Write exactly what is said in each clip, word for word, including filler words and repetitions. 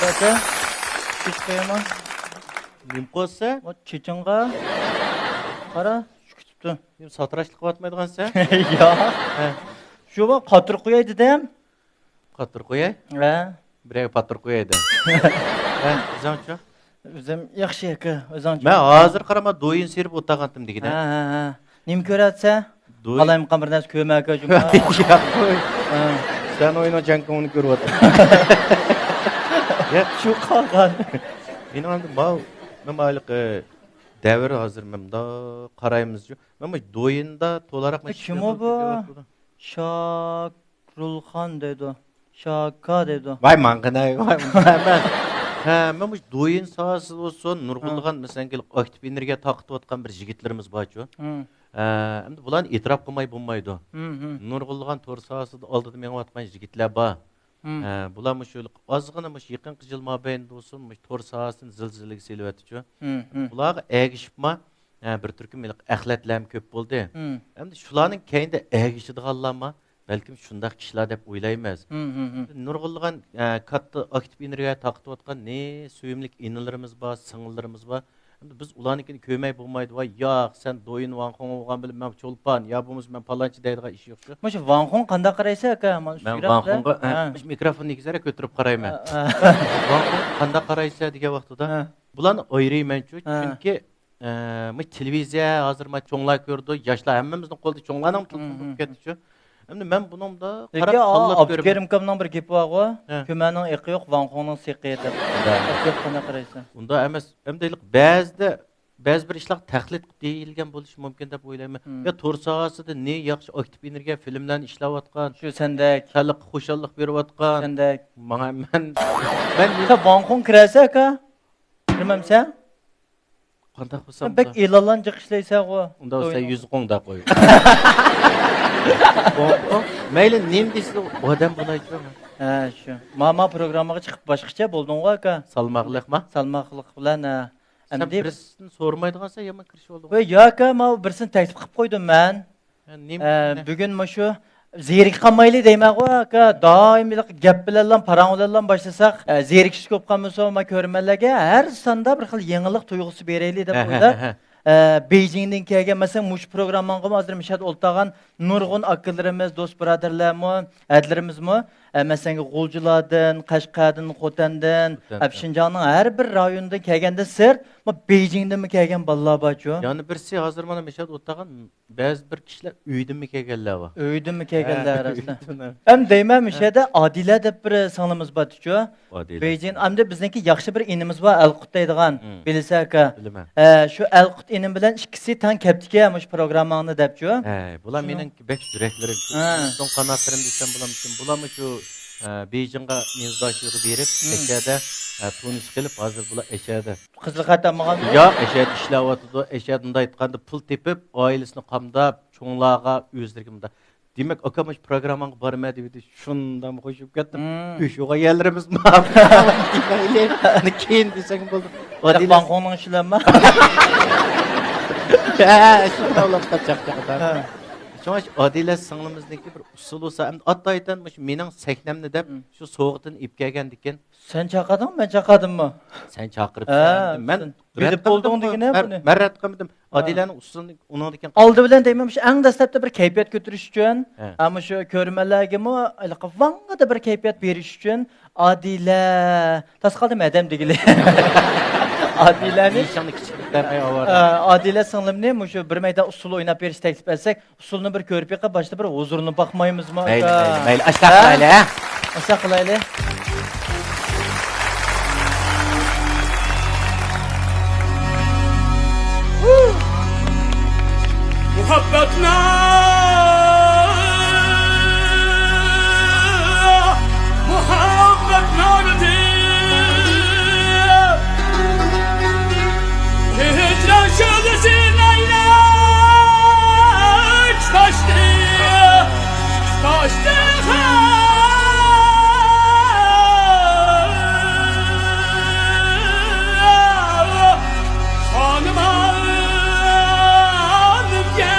ئاكا، كېتىپ قوياما؟ نېمە قىلسا؟ ئۇ چېچىڭغا قارا، چۈشۈپ كېتىپتۇ. نېمە ساتىراش قىلىۋاتمايدىغانسەن؟ ياق. ھە. شۇ قاتۇرۇپ قوياي دېدىم. قاتۇرۇپ قوياي؟ ھە. بىرەرگە پاتۇرۇپ قوياي دە. ھە، ئۆزۈڭچۇ؟ ئۆزۈم ياخشى ئاكا، ئۆزۈڭچۇ؟ مەن ھازىر قارىما دويىن سېرىپ ئولتۇرغانتىم دېگىنە. ھە، ھە، ھە. نېمە كۆرەتسە؟ دويىن. قالايمىقان بىر نەرسە كۆرمەي ئاكا جۇمۇ. ياق، قوي. ھە. سەن ئوينىغان جاڭكوڭنى كۆرۈۋاتىمەن. ياق. شۇ قالغان. مېنىڭ ئەمدى ماۋۇ، مەن ھېلىقى دەۋر ھازىر مەن مۇنداق قارايمىزچۇ. مەن مۇشۇ دويىندا تولىراق مۇشۇ كىم ئۇ بۇ؟ شاكرۇلخان دەيدۇ. شاكا دەيدۇ. ۋاي ماڭغىنەي، ۋاي ئۇنداق ئەمەس. ھە، مەن مۇشۇ دويىن ساھەسىدە بولسۇن، نۇرغۇنلىغان، ھە، مەسىلەن، ئاكتىپ ئېنېرگىيە تارقىتىۋاتقان بىر يىگىتلىرىمىز بارچۇ. ھە. ھە، ئەمدى بۇلارنى ئېتىراپ قىلماي بولمايدۇ. ھە، ھە. نۇرغۇنلىغان تور ساھەسىدە ئالدىدا مېڭىۋاتقان يىگىتلەر بار. ھە. ھە، بۇلار مۇشۇ ئازغىنە مۇشۇ يېقىنقى يىل مابەينىدە بولسۇن، مۇشۇ تور ساھەسىنى زىلزىلىگە سېلىۋەتتىچۇ. ھە، ھە. بۇلارغا ئەگىشىپما، ھە، بىر تۈركۈم ھېلىقى ئەخلەتلەرمۇ كۆپ بولدى. ھە. ئەمدى شۇلارنىڭ كەينىدە ئەگىشىدىغانلارمۇ بەلكىم شۇنداق كىشىلەر دەپ ئويلايمىز. ھە، ھە، ھە. نۇرغۇنلىغان، ئە، كاتتا ئاكتىپ ئېنېرگىيە تارقىتىۋاتقان نى سۆيۈملۈك ئىنىلىرىمىز بار، سىڭىللىرىمىز بار. ئەمدى بىز ئۇلارنىڭكىنى كۆرمەي بولمايدۇ. ۋاي، ياق، سەن دويىن ۋاڭخۇڭ بولغان بىلەن مەن چولپان، يا بولمىسا مەن پالانچى دەيدىغان ئىش يوقچۇ. مۇشۇ ۋاڭخۇڭ قانداق قارايسەن ئاكا؟ مانا شۇ مەن يىراقتا. ۋاڭخۇڭغا، ھە، ھە، مۇشۇ مىكروفوننى ئىككى زەررە كۆتۈرۈپ قارايمەن. ھە، ھە. ۋاڭخۇڭ قانداق قارايسەن دېگەن ۋاقتىدا، ھە، بۇلارنى ئايرىيمەنچۇ، ھە، چۈنكى ئە، مۇشۇ تېلېۋىزىيە ھازىر ما چوڭلار كۆرىدۇ، ياشلار ھەممىمىزنىڭ قولىدا چوڭلارنىڭ تېلېفونى بولۇپ كەتتىچۇ. ئەمدى مەن بۇنىڭدا قاراپ لېكىن تاللاپ كۆرىمەن. ئابدۇكېرىم ئاكامنىڭ بىر گېپى بارغۇ، ھە، كۆمەرنىڭ ئېقى يوق، ۋاڭخۇڭنىڭ سېقى دەپ. ئۇنداق ئەمەس. ئەسلىدە قانداق قارايسەن؟ ئۇنداق ئەمەس. ئەمدى بەزىدە، بەزى بىر ئىشلار تەقلىد قىلىپ دېيىلگەن بولۇشى مۇمكىن دەپ ئويلايمەن. ھىم. يا تور ساھەسىدە نى ياخشى ئاكتىپ ئېنېرگىيە فىلىملەرنى ئىشلەۋاتقان، شۇ سەندەك، خەلققە خۇشاللىق بېرىۋاتقان. سەندەك. ماڭا مەن، مەن سەن ۋاڭخۇڭ كىرەسەن ئاكا؟ كىرمەمسەن؟ قانداق بولسام بەك ئۇنداق؟ ئېلانلارنى جىق ئىشلەيسەنغۇ. ئۇنداق بولسا يۈزى قوڭدا قوي. قوڭ، قوڭ. مەيلى نېمە دېسە ئادەم بولايچۇ. ھە، شۇ. ماما پروگراممىغا چىقىپ باشقىچە بولدۇڭغۇ ئاكا. سالماقلىقما؟ سالماقلىق بىلەن، ھە. سەن ئەمدى بىرسىدىن سورىمايدىغانسەن، يامان كىرىشىۋالدىڭ. ۋە ياكا ماۋۇ بىرسىنى تەكلىپ قىلىپ قويدۇم مەن. ھە، نېمە؟ ئە، بۈگۈن مۇشۇ زېرىكىپ قالمايلى دەيمەنغۇ ئاكا، دائىم ھېلىقى گەپ بىلەنلا، پاراڭ بىلەنلا باشلىساق، ئە، زېرىكىش كۆپ قالمىسۇن، ما كۆرۈرمەنلەرگە ھەر ساندا بىر خىل يېڭىلىق تۇيغۇسى بېرەيلى دەپ ھە، ھە، ئويلاپ، ھە، ھە. ئە، بېيجىڭدىن كەلگەن، مەسىلەن، مۇشۇ پروگرامماڭغىمۇ ھازىر مۇشۇ يەردە ئولتۇرغان نۇرغۇن ئاكىلىرىمىز، دوست بۇرادەرلەرمۇ، ھەدىلىرىمىزمۇ، ئە، مەسىلەن، غۇلجىلاردىن، قەشقەردىن، خوتەندىن، خوتەندىن. ئە، شىنجاڭنىڭ ھەر بىر رايونىدىن كەلگەندىن سىرت، ما بېيجىڭدىنمۇ كەلگەن بالىلار بارچۇ. يەنە بىرسى ھازىر مانا مۇشۇ يەردە ئولتۇرغان بەزى بىر كىشىلەر ئۆيدىنمۇ كەلگەنلەر بار. ئۆيدىنمۇ كەلگەنلەر ھە، راستلا. ئۆيدىن. ئەمدى دەيمەن، مۇشۇ ھە. يەردە ئادىلە دەپ بىر سىڭلىمىز بارتىچۇ. ئادىلە. بېيجىڭ، ئەمدى بىزنىڭكى ياخشى بىر ئىنىمىز بار، ئەلقۇت دەيدىغان. مم. بىلىسەن ئاكا. بىلىمەن. ھە، شۇ ئەلقۇت ئىنىم بىلەن ئىككىسى تەڭ كەپتىكەن مۇشۇ پروگرامماڭنى دەپچۇ. ھە، بۇلار شۇنىڭ. مېنىڭ بەك يۈرەكلىرىم. ھە. چوڭ قاناتلىرىم دېسەم بولامدىكىن. بۇلارمۇ شۇ، ھە، بېيجىڭغا مېنزۇداشىغا بېرىپ، مم. ئەشەدە، ھە، تونۇش قىلىپ، ھازىر بۇلار ئەشەدە. قىزىل خەت ئالمىغانمۇ؟ ياق، ئەشەدە ئىشلەۋاتىدۇ، ئەشەدە مۇنداق ئېيتقاندا پۇل تېپىپ، ئائىلىسىنى قامداپ، چوڭلارغا ئۆزلىرىگە مۇنداق. دېمەك، ئاكام مۇشۇ پروگرامماڭغا بارىمەن دېۋىدى، شۇنداقمۇ خوش بولۇپ كەتتىم. مم. ئۆشۈگە يەرلىرىمىزمۇ دېمەيلى. ئەنە كېيىن دېسەڭ بولدى. ئادىلە. ۋاڭخۇڭنىڭ ئىشلىرىمۇ؟ ھە، شۇنداق بولۇپ قالدى چاقچاقتا. ھە. شۇڭا شۇ ئادىلە سىڭلىمىزنىڭكى بىر ئۇسسۇلى بولسا، ئەمدى ئاتايتەن مۇشۇ مېنىڭ سەھنەمنى دەپ، مم، شۇ سوۋغىتىنى ئېلىپ كەلگەندىكىن. سەن چاقىردىڭمۇ، مەن چاقىردىممۇ؟ سەن چاقىرىپسەن. ھە، مەن سەن رەت بىلىپ بولدۇڭ قىلمىدىمغۇ. دېگىنە مەن، بۇنى. مەن رەت قىلمىدىم. ھە. ئادىلەنىڭ ئۇسسۇلىنى ئۇنىڭدىكىن. ئالدى بىلەن دەيمەن، مۇشۇ ئەڭ دەسلەپتە بىر كەيپىيات كۆتۈرۈش ئۈچۈن، ھە، ھە، مۇشۇ كۆرۈرمەنلەرگىمۇ ھېلىقى ۋاڭغىدا بىر كەيپىيات بېرىش ئۈچۈن، ئادىلە، تاس قالدىم ھەدەم دېگىلى. ئادىلەنى، يېشىڭنى كىچىك دەپ ئاۋارە. ئە، ئادىلە سىڭلىمنى مۇشۇ بىر مەيدان ئۇسسۇل ئويناپ بېرىش تەكلىپ ئەتسەك، ئۇسسۇلنى بىر كۆرۈپ بېقىپ، باشتا بىر ھۇزۇرلىنىپ باقمايمىزمۇ، مەيلى، ئاكا؟ مەيلى، مەيلى. ئاشۇنداق ھە؟ قىلايلى، ھە؟ ئاشۇنداق قىلايلى. مۇھەببەتنىڭ، مۇھەببەتنىڭ ھىجران شۆلىسى لەيلەك تۇتاشتى، تۇتاشتى خانىم ئالىمگە.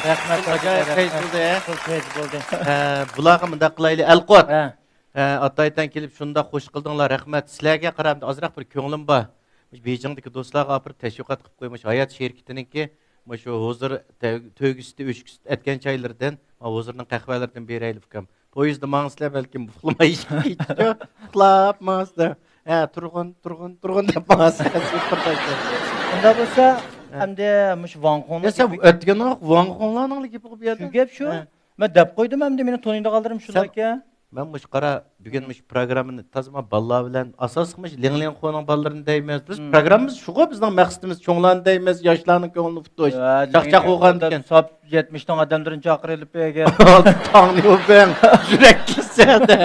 رەھمەت، ئاجايىپ پەيز بولدى، ھە؟ پەيز بولدى. ھە، بۇلارغا مۇنداق قىلايلى، ئەلقۇت. ھە. ھە، ئاتايتەن كېلىپ شۇنداق خوش قىلدىڭلار، رەھمەت. سىلەرگە قاراپ ئازراق بىر كۆڭلۈم بار. مۇشۇ بېيجىڭدىكى دوستلارغا ئاپىرىپ تەشۋىقات قىلىپ قويماي، مۇشۇ ھايات شىركىتىنىڭكى مۇشۇ ھۇزۇر تۆ-، تۆگە سۈتى، ئۆچكە سۈتى ئەتكەن چايلىرىدىن، ھۇزۇرنىڭ قەھۋەلىرىدىن بېرەيلى، ئۇكام. پويىزدا ماڭسىلەر بەلكىم ئۇخلىماي ئىشىككە كېتىدۇ. ئۇخلاپ ماڭسىلەر. ھە، تۇرغۇن، تۇرغۇن، تۇرغۇن دەپ ماڭسىلەر. ئۇنداق بولسا، ھە. ئەمدى مۇشۇ ۋاڭخۇڭنى يا، سەن ئۆتكەندە ۋاڭخۇڭلارنىڭلا گېپى بۇ يەردە. شۇ گەپ شۇ. ھە. مەن دەپ قويدۇم ئەمدى، مېنىڭ تونۇيدىغانلىرىم شۇ ئىكەن. مەن مۇشۇ قارا، بۈگۈن مۇشۇ پروگراممىنى تازىما بالىلار بىلەن، ئاساسلىق مۇشۇ لىڭلىڭخۇنىڭ بالىلىرىنى دەيمىز. بىز پروگراممىمىز شۇغۇ، بىزنىڭ مەقسىتىمىز چوڭلارنى دەيمىز، ياشلارنىڭ كۆڭلىنى پۇتۇش. چاقچاق بولغاندىكىن. ساپ يەتمىشنىڭ ئادەملىرىنى چاقىرىلىپ بەرگەن. تاڭنى ئۆپەڭ، يۈرەك كېسەلدە.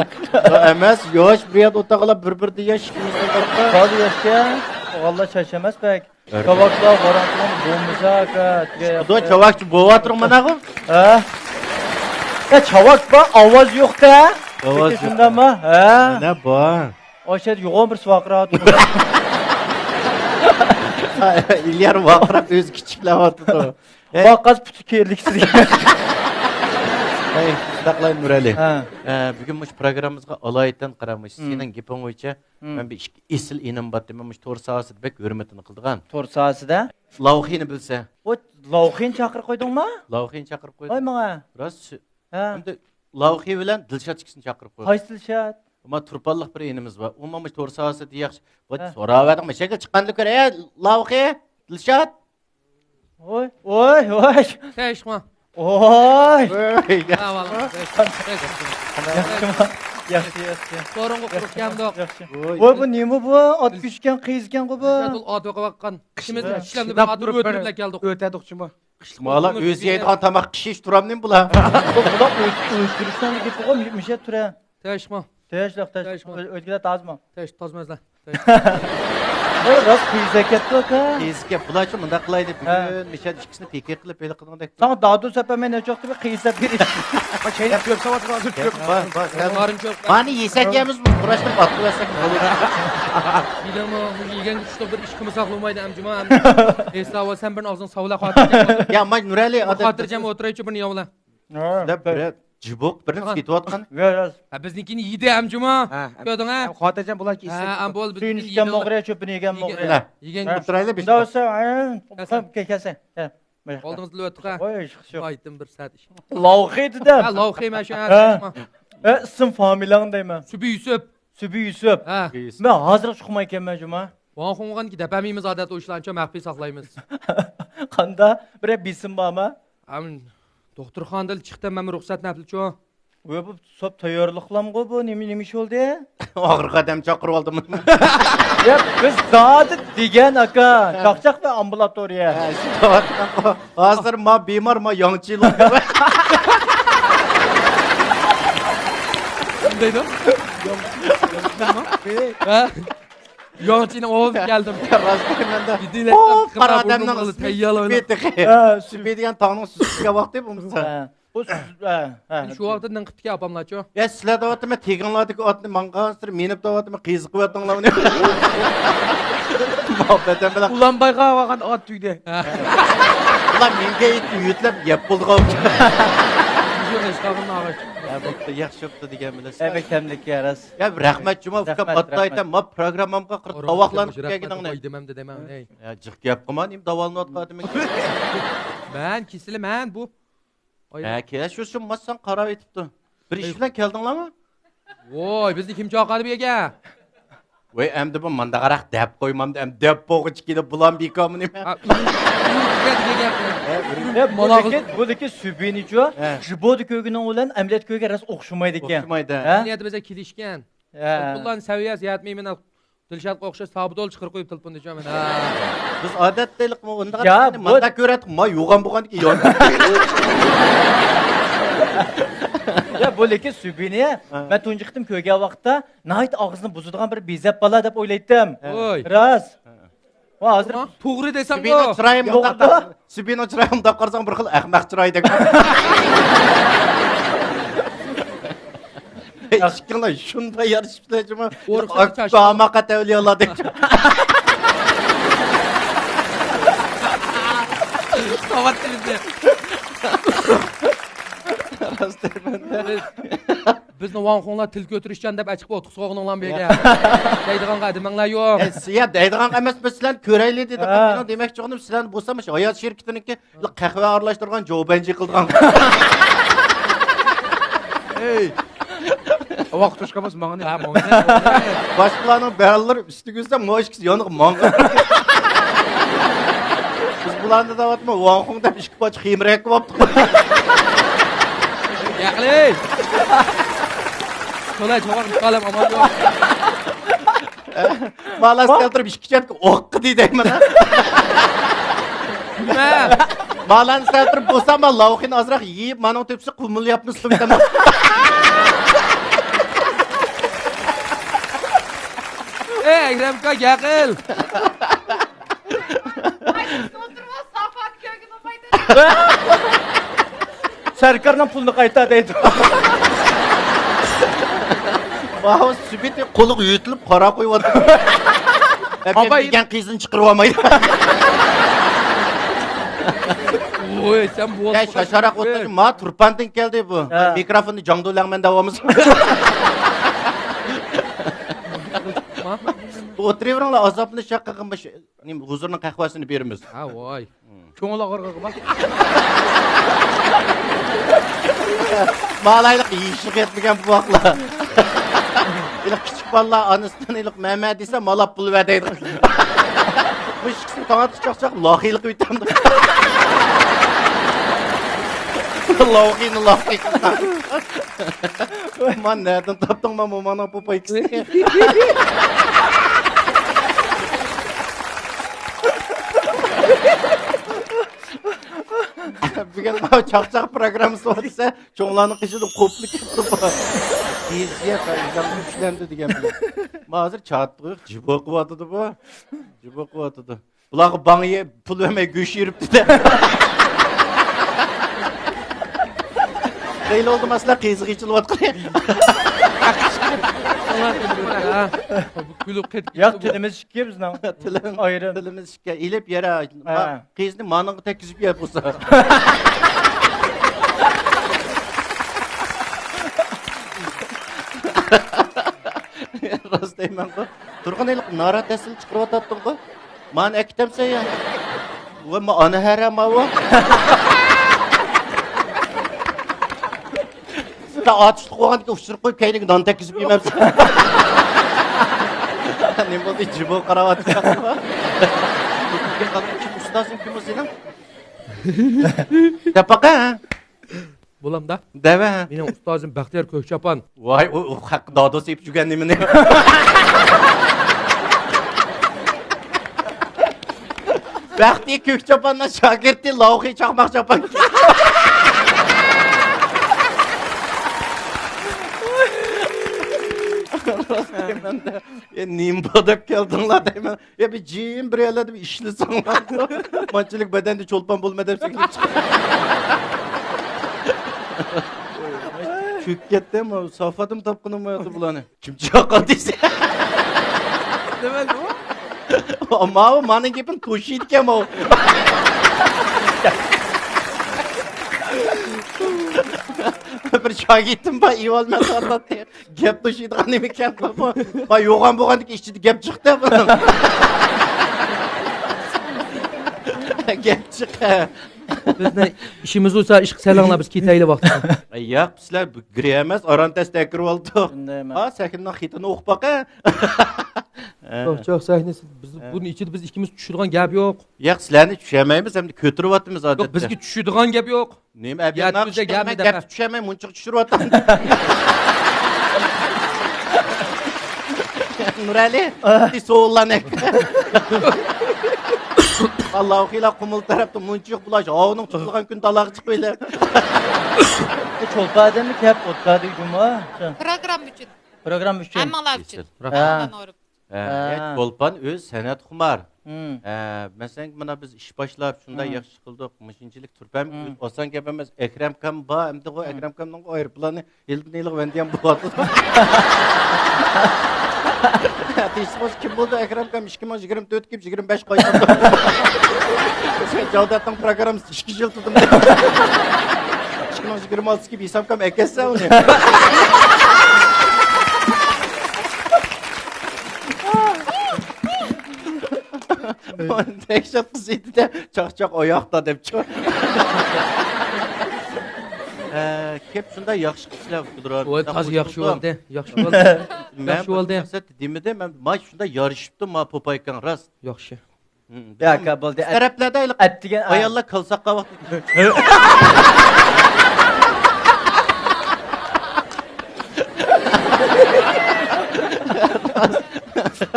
ئەمەس، ياش بۇ يەردە ئولتۇرغانلار بىر-بىردىن ياش، ئىككىمىزدىن قارىغاندا. بالىلار ياش ئىكەن، ئوغۇللار چاچ ئەمەس بەك. چاۋاكلار غارانتىغان بولمىسا ئاكا. چاۋاكچى بوۋاتۇرۇڭ ماناغۇ. ھە؟ يا چاۋاك بار، ئاۋاز يوق-دە. ئاۋاز يوق. شۇنداقمۇ؟ ھە. مانا بار. ئاشەدە يوغان بىرسى ۋارقىراۋاتىدۇ. ئىليار ۋارقىراپ ئۆزى كىچىكلەۋاتىدۇ. ۋارقىراپ پۇتى كېرىلىكسىز. ھەي، شۇنداقلا نۇرئەلى. ھە. ئە، بۈگۈن مۇشۇ پروگراممىمىزغا ئالايىتەن قارا، مۇشۇ سېنىڭ گېپىڭ بويىچە مەن بىر ئىككى ئېسىل ئىنىم بار، مەن مۇشۇ تور ساھەسىدە بەك ھۆرمىتىنى قىلىدىغان. تور ساھەسىدە؟ لاۋخىنى بىلسە. ۋوي، لاۋخىنى چاقىرىپ قويدۇڭما؟ لاۋخىنى چاقىرىپ قويدۇم. ۋاي ماڭا. راست. ھە. ئەمدى لاۋخى بىلەن دىلشات ئىككىسىنى چاقىرىپ قويدۇم. قايسى دىلشات؟ ئەمما تۇرپانلىق بىر ئىنىمىز بار. ئۇ مانا مۇشۇ تور ساھەسىدە ياخشى. ۋاي، ھە. سوراۋەردىڭ، مەشەگە چىققاندىن كۆرە، ئەي، لاۋخى، دىلشات. ۋوي، ۋوي، ۋوي. تەشما. ۋوي. ۋوي، يا. ھە، ۋاللا. ياخشىما؟ ياخشى، ياخشى. سورۇنغا قۇرۇق كەلدۇق. ياخشى. ۋوي. ۋوي، بۇ نېمە بۇ؟ ئات گۆشكەن، قىز ئىكەن بۇ. بىز ئۇ ئات بېقىۋاتقان. ئىشىمىز، ئىشلەرنى بىر ئات ئۆتۈرۈپ كەلدۇق. ئۆتەدۇق شۇما. مالا ئۆزى يەيدىغان تاماق قىشىش تۇرامدىمۇ بۇلار؟ بۇ، بۇلار ئۆلتۈرۈشنىڭ گېپىغۇ، مىشەت تۇرە. تەشما. تەشلىق، تەشلىق. تەشما. ئۆزگىلەر تازىمۇ؟ تەش، تازىمەزلەر. ۋاي، راست قىيزا كەتتى ئاكا. قىيزا كەپ، بۇلارچۇ مۇنداق قىلايلى. ھە. بۈگۈن مىشەت ئىككىسىنى پىكىر قىلىپ ھېلى قىلغاندەك. ساڭا دادۇ سەپەر مەن نەچچە ۋاقىت بىر قىيزا سەپ بېرىش. ھە، چەينەپ كۆرسەۋاتىدۇ ھازىر. مانى يېسەك يەيمىز، بۇ قۇراشنى باتقۇزساق بولىدۇ. يېدىڭمۇ؟ يېگەنگە چۈشتۇق، بىر ئىش قىلمىساق بولمايدۇ ئەمجىما. ھېسابا سەن بىر ئاغزىڭ ساۋلا قاتىپ. يا، ماي نۇرئەلى، خاتىرجەم ئولتۇرايچۇ بىر نىياۋلا. دەپ بىرەر جىبوق بىرنى سېتىۋاتقان. ھە، بىزنىڭكىنى يېدى ئەمجۇما. كۆردۈڭ ھە؟ خاتىرجەم بۇلار كېسىلىپ. ھە، بولدى، سۈيىنى ئىچكەن مۇغرى، چۆپىنى يېگەن مۇغرى. يېگەن. ئولتۇرايلى بىز. مۇنداق بولسا، كەلسەن. بولدىڭىز دىلى ئۆتتۇق ھە. قوي، ئىش يوق. ئايتتىم بىر سەت ئىش. لاۋخى دېدىم. ھە، لاۋخى مەن شۇ. ھە، ئىسىم فامىلەڭ دەيمەن. سۈبى يۈسۈپ. سۈبى يۈسۈپ. ھە. مەن ھازىرغىچە ئۇقمايكەنمەن جۇما. ۋاڭ خۇڭغانكى دەپ بەرمەيمىز، ئادەتتە ئۇ ئىشلارنى مەخپىي ساقلايمىز. قاندا؟ بىرەر بېسىم بارمۇ؟ ئەم، دوختۇرخانىدىن چىقتىم، مەن رۇخسەت نەپلىچۇ. ۋە بۇ سوپ تەييارلىقلامغۇ بۇ؟ نېمە، نېمە ئىش بولدى؟ ئاغرىق ئادەم چاقىرىۋالدىم. يا، بىز زادى دېگەن ئاكا، چاقچاق ۋە ئامبۇلاتورىيە. ھە، شۇنداق. ھازىر ما بىمار، ما ياڭچىلىق. نېمە دەيدۇ؟ ھە؟ ياڭچىنى ئوۋۇپ كەلدىم. راست دەيمەن-دە. ئۇ قارا ئادەمنىڭ تەييار ئويناپ. سۈپى تېخى. ھە، سۈپى دېگەن تاڭنىڭ سۈزۈپ چۈشكەن ۋاقتى بولمىسا. ھە، بۇ سۈز-، ھە، ھە. شۇ ۋاقىتتا نېمە قىپتىكەن ئاپاملارچۇ؟ يا، سىلەر دەۋاتىمەن، تېگىڭلاردىكى ئاتنى ماڭغانسېرى مىنىپ دەۋاتىمەن، قىزىقىۋاتىڭلارمۇ؟ مۇھەببەتەن بىلەن. ئۇلانبايغا بارغان ئات تۈگدى. ھە. ئۇلار مىنگەن ئىت يۆتلەپ يەپ بولىدىغان. شۇ ئەسقاغىنى ئاغاچ. ھە، بوپتۇ، ياخشى بوپتۇ دېگەن بىلەن. ھە، بەك تەملىك يا، راست. يا، رەھمەت جۇما ئۇكام، رەھمەت، ئاتتا رەھمەت. ئېيتام، ما پروگراممامغا قىرىپ داۋاقلانىپ كەلگىنىڭنى. دېمەمدى دەيمەن، ھەي. يا، جىق گەپ قىلما، نېمە داۋالىنىۋاتقان ئادىمىڭ. مەن كېسىلى مەن بۇ. ھە، كېلە، شۇ، شۇ، ما سەن قاراۋېتىپتۇ. بىر ئىش بىلەن كەلدىڭلارمۇ؟ ۋوي، بىزنى كىم چاقىردى بۇ يەرگە؟ ۋەي، ئەمدى بۇ مانداقراق دەپ قويمامدۇ، ئەمدى دەپ بولغۇچە كېلىپ بۇلام بىكارمۇ نېمە؟ ھە، ئۈرۈمچىگە دېگەن گەپ. ھە، ئۈرۈم-، ھە، بۇ لېكىن، بۇ لېكىن سۈبىنىچۇ، ھە. ژىبودا كۆرگىنىڭ بىلەن ئەمەلىيەتتە كۆرگەن راست ئوخشىمايدىكەن. ئوخشىمايدۇ. ھە؟ نىيەتى بىزگە كېلىشكەن. ھە. پۇللارنى سەۋىيەسى يەتمەي مېنى دىلشاتقا ئوخشاش سابىدول چىقىرىپ قويۇپ تېلېفوندا چۈ مەن. ھە. بىز ئادەتتە ھېلىقى مۇنداق يا، بۇ مانداق كۆرەتتۇق، ما يوغان بولغاندىكىن يوغان. يا، بۇ لېكىن سۈبىنى، ھە. مەن تۇنجى قېتىم كۆرگەن ۋاقىتتا، ناھايىتى ئاغزىنى بۇزىدىغان بىر بىزەپ بالا دەپ ئويلايتتىم. ھە. ۋوي. راست. ھە. ۋا، ھازىر توغرا دېسەم سۈبىنىڭ چىرايى مۇنداق، سۈبىنىڭ چىرايى مۇنداق قارىساڭ بىر خىل ئەخمەق چىرايدەك. ئىككىڭلار شۇنداق يارىشىپسىلەر جۇما. ئورۇقسىز چاچ. ھاماقەت ئەۋلىيالاردەك. قاۋاتتى بىزنى. راست دەيمەن. بىز، بىزنى ۋاڭ خۇڭلار تىل كۆتۈرۈشچان دەپ ئەچىقىپ ئوتقا سوغىنىڭلارمۇ بىرگە. دەيدىغانغا ئەدىمەڭلار يوق. ئە، سىيە دەيدىغانغا ئەمەس، بىز سىلەرنى كۆرەيلى دېدۇق. ھە. مېنىڭ دېمەكچى بولغىنىم، سىلەرنى بولسا مۇشۇ ھايات شىركىتىنىڭكى قەھۋە ئارىلاشتۇرغان جوبەنجى قىلىدىغان. ئەي. ۋاقىت توشقانماس ماڭىنى. ھە، ماڭىنى. باشقىلارنىڭ بەرەللىرى ئۈستىگە ئۈزسە، مۇشۇ ئىككىسى يانىغا ماڭغان. بىز بۇلارنى دەۋاتما، ۋاڭ خۇڭ دەپ ئىككى پارچە خېمىر ھەككە بوپتۇ. ياقلى. تولا چوغاق مۇكالەم ئامان يوق. مالا سەل تۇرۇپ ئىككى چەتكە ئوققا دېدەيمەن. نېمە؟ مالانى سەل تۇرۇپ بولسا، ما لاۋخىنى ئازراق يېيىپ، مانىڭ تۆپىسى قۇمۇل ياپنى سۇۋېتەم. ئەي، ئەكرەمكا، گەقىل. سەركارنىڭ پۇلىنى قايتا دەيدۇ. ماۋۇ سۈبۈتى قولىغا يۆتىلىپ قارا قويۇۋاتىدۇ. ئاپا، ئەپكەلگەن قىزىنى چىقىرىۋالمايدۇ. ۋوي، سەن بۇ يا شاشاراق ئولتۇرغىن، ما تۇرپاندىن كەلدى بۇ. ھە. مىكروفوننى جاڭدۇ لەڭمەن دەۋامىز. ئولتۇرۇۋېرىڭلار، ئازابلىنىش ياق قىلغان باش. نېمە، ھۇزۇرنىڭ قەھۋەسىنى بېرىمىز. ھە، ۋاي. كۆڭۈل ئاغرىقىغا بار. مالايلىق يېشىغا يەتمىگەن بوۋاقلار. ھېلىقى كىچىك بالىلار ئانىسىدىن ھېلىقى مەمە دېسە، مالاپ پۇل بەر دەيدىغان. بۇ ئىككىسىنى تاڭاتقا چاقچاق لاخىي قىلىۋېتەمدۇ. لاخىينى لاخىي. ما نەدىن تاپتىڭ ما موماڭنىڭ پوپايكىسىنى؟ بۈگۈن ما چاقچاق پروگراممىسى بار دېسە، چوڭلارنىڭ قېشىدا قوپلا كەپتۇ بۇ. تېزىيە، يۈكلەندى دېگەن بىلەن. ما ھازىر چاتىقى يوق، جىبو قىلىۋاتىدۇ بۇ. جىبو قىلىۋاتىدۇ. بۇلارغا باڭ يە-، پۇل بەرمەي گۆش يېرىپتۇ-دە. خېلى بولدى ماسلا قېزىغا ئېچىلىۋاتقىلى. كۈلۈپ قېتىپ ياق، كېتىپتۇ بۇ. تىلىمىز ئىككى بىزنىڭ. تىلىم-، ئايرىم. تىلىمىز ئىككى. ئېلىپ يەر. ھە. قىزنى مانىڭغا تەگكۈزۈپ يەر بولسا. راست دەيمەنغۇ. تۇرغىن ھېلىقى نارا تەسىل چىقىرىۋاتاتتىڭغۇ. مانى ئەكېتەمسەن يا؟ ۋە ما ئانا ھەرە ماۋۇ. سەن ئاتۇشلۇق بولغاندىكىن ئۇچۇرۇپ قويۇپ، كەينىگە نان تەگكۈزۈپ يېمەمسەن؟ نېمە بولدى؟ جىمىغا قاراۋاتىسەن. كىم ئۇستازىڭ، كىم ئۇ سېنىڭ؟ دەپ باقە. بولامدا؟ دەۋە. مېنىڭ ئۇستازىم بەختىيار كۆكچاپان. ۋاي، ئۇ، ئۇ خەق دادوس ئېپىپ يۈرگەن نېمىنى؟ بەختىيار كۆكچاپاننىڭ شاگىرتى لاۋخى چاقماق چاپان. ئە، نېمە بار دەپ كەلدىڭلار دەيمەن. يا بىر جىم بىر يەرلەردە بىر ئىشلىسەڭلار. مانچىلىك بەدەندە چولپان بولما دەپ سېكىنىپ چىقىپ. چۆكۈپ كەتتىم، سافادىم تاپقىنىم يوق بۇلارنى. كىم چاققان دېسە. نېمە بۇ؟ ماۋۇ مانىڭ گېپىنى توشۇيدىكەن ماۋۇ. بىر شاگىرتىم بار، ئېۋالماي تارتاتتى. گەپ توشۇيدىغان نېمىكەن بۇ؟ باي يوغان بولغاندىكىن ئىچىدە گەپ چىقتى بۇنىڭ. گەپ چىقە. بىزنى ئىشىمىز بولسا ئىشقا سېلىڭلار، بىز كېتەيلى ۋاقتىدا. ئەي ياق، سىلەر بىر گىرە ئەمەس، ئاران تەستە كىرىۋالدۇق. شۇندايمۇ؟ ھا، سەھنىنىڭ خېتىنى ئوقۇپ باقە. يوق، يوق، سەھنىسى، بىز بۇنىڭ ئىچىدە بىز ئىككىمىز چۈشىدىغان گەپ يوق. ياق، سىلەرنى چۈشەمەيمىز، ئەمدى كۆتۈرۈۋاتىمىز ئادەتتە. يوق، بىزگە چۈشىدىغان گەپ يوق. نېمە ئەبىيەت يەتكۈزدە ناخشا گەپنى مەن دەپ گەپ چۈشەمەي مۇنچىغا چۈشۈرۈۋاتامدۇ. نۇرئەلى، سوۋۇللان ئەكە. ئاللاھۇ خىلا قۇمۇل تەرەپتە مۇنچىغا بۇلاش، ھاۋۇنىڭ تۇتۇلغان كۈنى تالاغا چىقىۋېلىپ. چولپان ئادەمنى كەپ ئوتقا دېگۈمۇ. پروگرامما ئۈچۈن. پروگرامما ئۈچۈن. ھەممىڭلار ئۈچۈن. ھە. ھە، ھە. چولپان ئۆزى سەنئەتخۇمار. ھە، مەسىلەن، مانا بىز ئىش باشلاپ، شۇنداق ياخشى قىلدۇق، مۇشۇنچىلىك تۇرپان ئۆزى ئاسان گەپ ئەمەس. ئەكرەمكام بار، ئەمدى ئۇ ئەكرەمكامنىڭ ئايروپىلانى ھېلىدىن ھېلىغا ۋەندىيان بولۇۋاتىدۇ. دېسە بولسا، كىم بولدى ئەكرەم ئاكام؟ ئىككى مىڭ يىگىرمە تۆت كېلىپ يىگىرمە بەش قايتىدۇ. سەن جاۋداتنىڭ پروگراممىسىنى ئىككى يىل تۇتۇم. ئىككى مىڭ يىگىرمە ئالتىسى كېلىپ ھېسابكام ئەكەتسە ئۇنى. دەھشەت قىز ئىدى-دە، چاقچاق ئاياقتا دەپچۇ. ئە، كەپ شۇنداق ياخشى قىزلار بۇدۇرار. ۋاي، تازا ياخشى بولدى. ياخشى بولدى. مەن ياخشى بولدى. مەقسەت دېمىدى، مەن ما شۇنداق يارىشىپتۇ، ما پوپايكاڭ راست. ياخشى. ياكا بولدى. ئەت-، تەرەپلەردە ھېلىقى ئەتىگەن ئاياللار كالساققا ۋاقتى.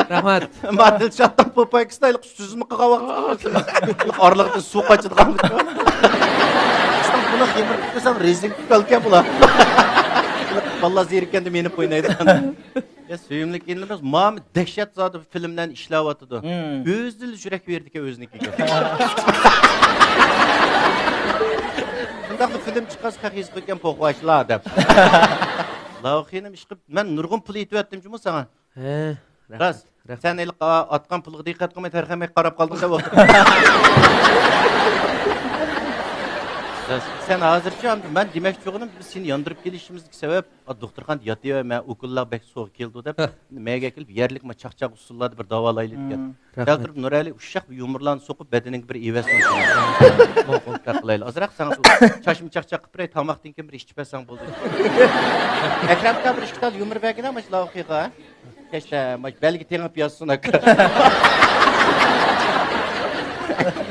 رەھمەت. ما دىلشاتنىڭ پوپايكىسىدا ھېلىقى سۈزمە قىلغان ۋاقتى. ئارىلىقىدا سۇ قاچىدىغان. بۇنى خېمىر قىلسام رېزىنكە ئۈكەلكەن بۇلار. بالىلار زېرىككەندە مېنى ئوينايدىغان. يا سۆيۈملۈك ئىنىمىز، مانا دەھشەت زادى فىلىملەرنى ئىشلەۋاتىدۇ. مم. ئۆزىلا يۈرەك بېرىدىكەن ئۆزىنىڭكىگە. شۇنداقلا فىلىم چىققاچ خەق ھېس قىلغان پوقۋاشلا دەپ. لاۋ خېنىم ئىشقىلىپ، مەن نۇرغۇن پۇل ئېتىۋەتتىم جۇمۇ ساڭا. ھە، راست. رەھمەت، رەھمەت. سەن ھېلىقى ئاتقان پۇلغا دىققەت قىلماي، ھەر خىل قاراپ قالدىڭ دەپ ئوتتۇرا. سەن ھازىرچە مەن دېمەكچى بولغىنىم، بىز سېنى ياندۇرۇپ كېلىشىمىزدىكى سەۋەب، ئا، دوختۇرخانىدا ياتىۋەر، مەن ئوكۇللار بەك سوغۇق كېلىدۇ دەپ، ھە. مەيگە كېلىپ يەرلىك ما چاقچاق ئۇسسۇللاردا بىر داۋالايلى دېگەن. مم. رەھمەت. دەل تۇرۇپ نۇرئەلى ئۇششاق بىر يۇمۇرلارنى سوقۇپ بەدىنىڭگە بىر ئېۋەتسۇن. ماقۇل. شۇنداق قىلايلى. ئازراق ساڭا چاچما چاقچاق قىلىپ بېرەي، تاماقتىن كېيىن بىر ئىچىپ بەرسەڭ بولدى. ئەكرەم ئاكا بىر ئىككى تال يۇمۇر بەرگىنە ماش لاۋخىغا. كەچتە ماش بەلگە تېڭىپ يازسۇن ئاكا.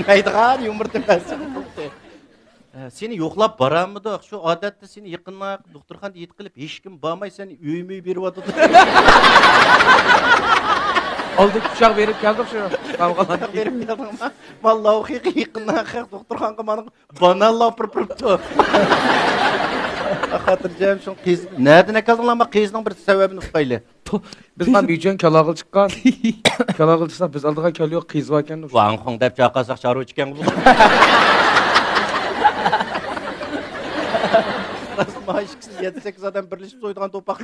مەيدىغان يۇمۇر دېمەسسەڭ بولدى. ئە، سېنى يوقلاپ بارالمىدۇق. شۇ ئادەتتە سېنى يېقىنراق دوختۇرخانىدا يېتىپ قېلىپ، ھېچكىم بارماي سېنى ئۆيمۇ بېرىۋاتىدۇ. ئالدى پىچاق بېرىپ كەلدۇق شۇ. بېرىپ كەلدىڭما؟ مانا لاۋخىغا يېقىنراق دوختۇرخانىغا مانا بانانلا ئاپىرىپ بېرىپتۇ. خاتىرجەم شۇ قىز. نەدىن ئەكەلدىڭلار؟ ما قىزنىڭ بىر سەۋەبىنى ئۇقايلى. بىز مانا بۈيجەن كالاغىل چىققان. كالاغىل چىقسا بىز ئالدىغا كەلدۇق، قىز باركەن. ۋاڭخۇڭ دەپ چاقىرساق چارۋىچى ئىكەن بۇ. راست، ما ئىككىسى يەتتە سەككىز ئادەم بىرلىشىپ سويىدىغان توپاق.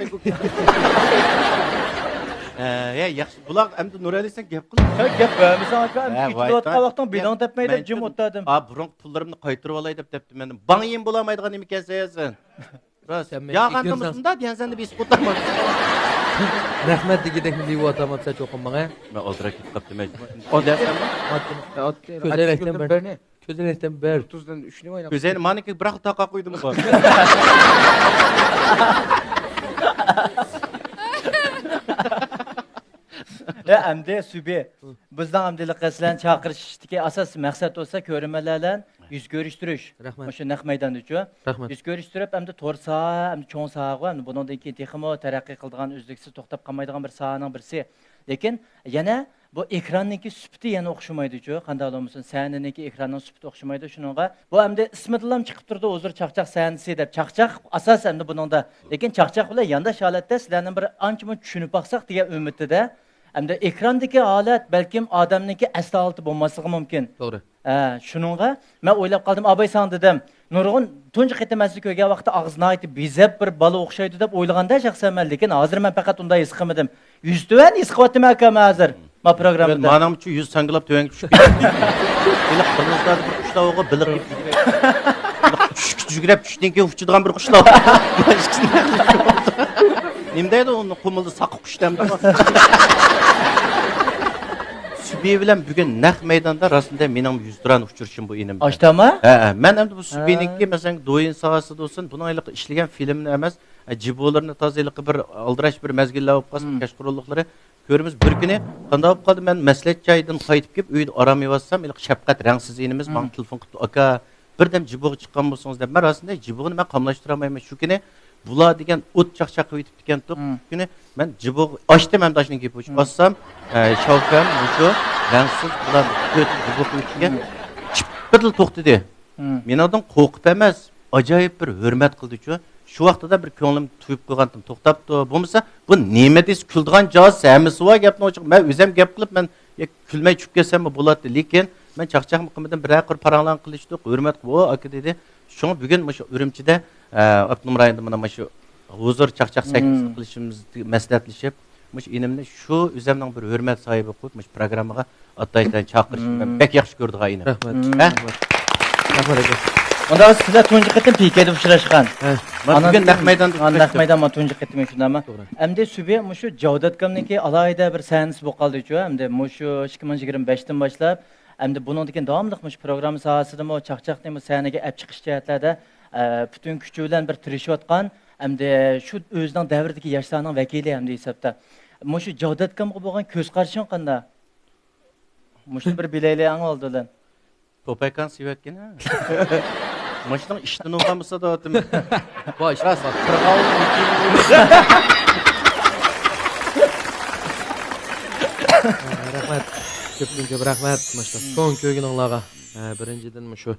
ھە، ياخشى. بۇلار ئەمدى نۇرئەلى سەن گەپ قىل. سەن گەپ بەرمىسەڭ ئاكا، ئەمدى ھە، كېچىكىپ كېتىۋاتقان ۋاقتىڭ بىلىڭ تەپمەيدۇ، جىم ئولتۇردۇم. ئا، بۇرۇنقى پۇللىرىمنى قايتۇرۇۋالاي دەپ دەپتىمەن. باڭيىن بولالمايدىغان نېمىكەنسەن سەن. راست. سەن مېنى ياغاندا ئېكىرسەڭ مۇشۇنداق دېگەن سەندە بېسىپ ئولتۇرماڭ. رەھمەت دېگۈدەكنى دېيىۋاتامسەن چوقۇم ماڭا. مەن ئازراق كېتىپ قاپتىمەن. ئو دەرسەنمۇ؟ كۆزەينەكتىن بىرنى. كۆزەينەكتىن بىر. ئوتتۇزدىن ئۈچنى ئويناپ. كۆزەينەك مانىكى بىراقلا تاقا قويدۇم. ھە، ئەمدى سۈبى. بىزنىڭ ئەمدى سىلەرنى چاقىرىشتىكى ئاساسىي مەقسەت بولسا كۆرۈرمەنلەر بىلەن يۈز كۆرۈشتۈرۈش. رەھمەت. مۇشۇ نەق مەيداندىچۇ. رەھمەت. يۈز كۆرۈشتۈرۈپ، ئەمدى تور ساھە، ئەمدى چوڭ ساھەغۇ، ئەمدى بۇنىڭدىن كېيىن تېخىمۇ تەرەققىي قىلىدىغان، ئۈزلۈكسىز توختاپ قالمايدىغان بىر ساھەنىڭ بىرسى. لېكىن يەنە بۇ ئېكراننىڭكى سۈپىتى يەنە ئوخشىمايدۇچۇ. قانداق بولمىسۇن، سەھنىنىڭكى، ئېكراننىڭ سۈپىتى ئوخشىمايدۇ. شۇنىڭغا بۇ ئەمدى ئىسمىدىنلا چىقىپ تۇرىدۇ، ھۇزۇر چاقچاق سەھنىسى دەپ. چاقچاق ئاساس ئەمدى بۇنىڭدا. لېكىن چاقچاق بىلەن يانداش ھالەتتە سىلەرنىڭ بىر ئانچە مۇنچە چۈشىنىپ باقساق دېگەن ئۈمىدتىدە. ئەمدى ئېكراندىكى ھالەت بەلكىم ئادەمنىڭكى ئەسلى ھالىتى بولماسلىقى مۇمكىن. توغرا. ھە، شۇنىڭغا مەن ئويلاپ قالدىم، ئاباي ساڭا دېدىم، نۇرغۇن تۇنجى قېتىم مەن سېنى كۆرگەن ۋاقىتتا ئاغزى ناھايىتى بېزەپ بىر بالا ئوخشايدۇ دەپ ئويلىغاندا شەخسەن مەن، لېكىن ھازىر مەن پەقەت ئۇنداق ھېس قىلمىدىم. يۈز تۆۋەن ھېس قىلىۋاتىمەن ئاكا مەن ھازىر. ما پروگراممىدا. مانىڭمۇچۇ يۈز ساڭگىلاپ تۆۋەنگە چۈشۈپ كېتىپتۇ. ھېلىقى قىرغىزلاردا بىر قۇشلار بارغۇ، بېلىق يېگۈدەك. چۈشكە جۈگرەپ، چۈشتىن كېيىن ئۇچىدىغان بىر قۇشلار بار. نېمە دەيدۇ ئۇنى، قۇمۇلدا ساقا قۇش دەمدىغۇ. سۈبى بىلەن بۈگۈن نەق مەيداندا راستىندا مېنىڭ يۈز تۇران ئۇچرىشىم بۇ ئىنىم بىلەن. ئاشتاما؟ ھە، ھە. مەن ئەمدى بۇ سۈبىنىڭكى، ھە، مەسىلەن، دويىن ساھەسىدە بولسۇن، بۇنىڭ ھېلىقى ئىشلىگەن فىلىمنى ئەمەس، ئە، جىبولىرىنى تازا ھېلىقى بىر ئالدىراش بىر مەزگىللەر بولۇپ قالسا، مم، كەچقۇرۇنلۇقلىرى. كۆرىمىز، بىر كۈنى قانداق بولۇپ قالدى، مەن مەسلىھەت جايىدىن قايتىپ كېلىپ، ئۆيدە ئارام ئېلىۋاتسام، ھېلىقى شەپقەت رەڭسىز ئىنىمىز، مم، ماڭا تېلېفون قىپتۇ، ئاكا، بىردەم جىبوغا چىققان بولسىڭىز دەپ. مەن راستىندا جىبوغنى مەن قاملاشتۇرالمايمەن. شۇ كۈنى بۇلار دېگەن ئوت چاقچاق قىلىۋېتىپتىكەنتۇق. مم. شۇ كۈنى مەن جىبوغا ئاچتىم، ھەمدە ئاشۇنىڭ گېپى ئوچۇق. مم. ئاچسام، ئە، شاۋكەن، مۇشۇ رەڭسىز بۇلار تۆت جىبو قىلىۋېتىپتىكەن. مم. چىپپىدىلا توختىدى. مم. مېنىڭدىن قورقۇپ ئەمەس، ئاجايىپ بىر ھۆرمەت قىلدىچۇ. شۇ ۋاقتىدا بىر كۆڭلۈم تويۇپ قويغانتىم، توختاپتۇ. بولمىسا، بۇ نېمە دېسە كۈلىدىغان جاھىز ھەممىسى بار گەپنىڭ ئوچۇقى. مەن ئۆزۈم گەپ قىلىپ، مەن يا كۈلمەي چۈشۈپ كەتسەممۇ بولاتتى. لېكىن مەن چاقچاقمۇ قىلمىدىم، بىرەر قۇر پاراڭلارنى قىلىشتۇق، ھۆرمەت قىلىپ، «ئو، ئاكا» دېدى. شۇڭا بۈگۈن مۇشۇ ئۈرۈمچىدە، ئە، ئاپتونوم رايوندا مانا مۇشۇ ھۇزۇر چاقچاق، مم، سەھنىسىنى قىلىشىمىز مەسلىھەتلىشىپ، مۇشۇ ئىنىمنى شۇ ئۆزۈمنىڭ بىر ھۆرمەت ساھىبى قىلىپ، مۇشۇ پروگراممىغا ئاتايتىن چاقىرىشنى مەن بەك ياخشى كۆرىدىغان ئىنىم. رەھمەت. ھە؟ رەھمەت. رەھمەت ئاكا. ئۇندا سىلەر تۇنجى قېتىم پىكەدە ئۇچراشقان. ھە. مانا بۈگۈن نەق مەيداندا ئۇچراشتۇق. نەق مەيدان، مانا تۇنجى قېتىم شۇنداقمۇ؟ توغرا. ئەمدى سۈبى مۇشۇ جاۋدەت ئاكامنىڭكى ئالاھىدە بىر سەھنىسى بولۇپ قالدىچۇ. ئەمدى مۇشۇ ئىككى مىڭ يىگىرمە بەشتىن باشلاپ، ئەمدى بۇنىڭدىن كېيىن داۋاملىق مۇشۇ پروگرامما ساھەسىدىمۇ چاقچاقنى بۇ سەھنىگە ئەپ چىقىش جەھەتلەردە، ئە، پۈتۈن كۈچى بىلەن بىر تىرىشىۋاتقان، ئەمدى شۇ ئۆزىنىڭ دەۋرىدىكى ياشلارنىڭ ۋەكىلى ئەمدى ھېسابتا. مۇشۇ جاۋدەت ئاكامغا بولغان كۆز قارىشىڭ قانداق؟ مۇشۇنى بىر بىلەيلى ئەڭ ئالدى بىلەن. توپايكان سېۋەتكىنە. ماشىنىڭ ئىشتىنى بولغان بولسا دەۋاتىمەن. باش. راست. قىرغاۋۇل. رەھمەت. كۆپتىن كۆپ رەھمەت. ماشتا چوڭ كۆرگىنىڭلارغا. ھە، بىرىنچىدىن، مۇشۇ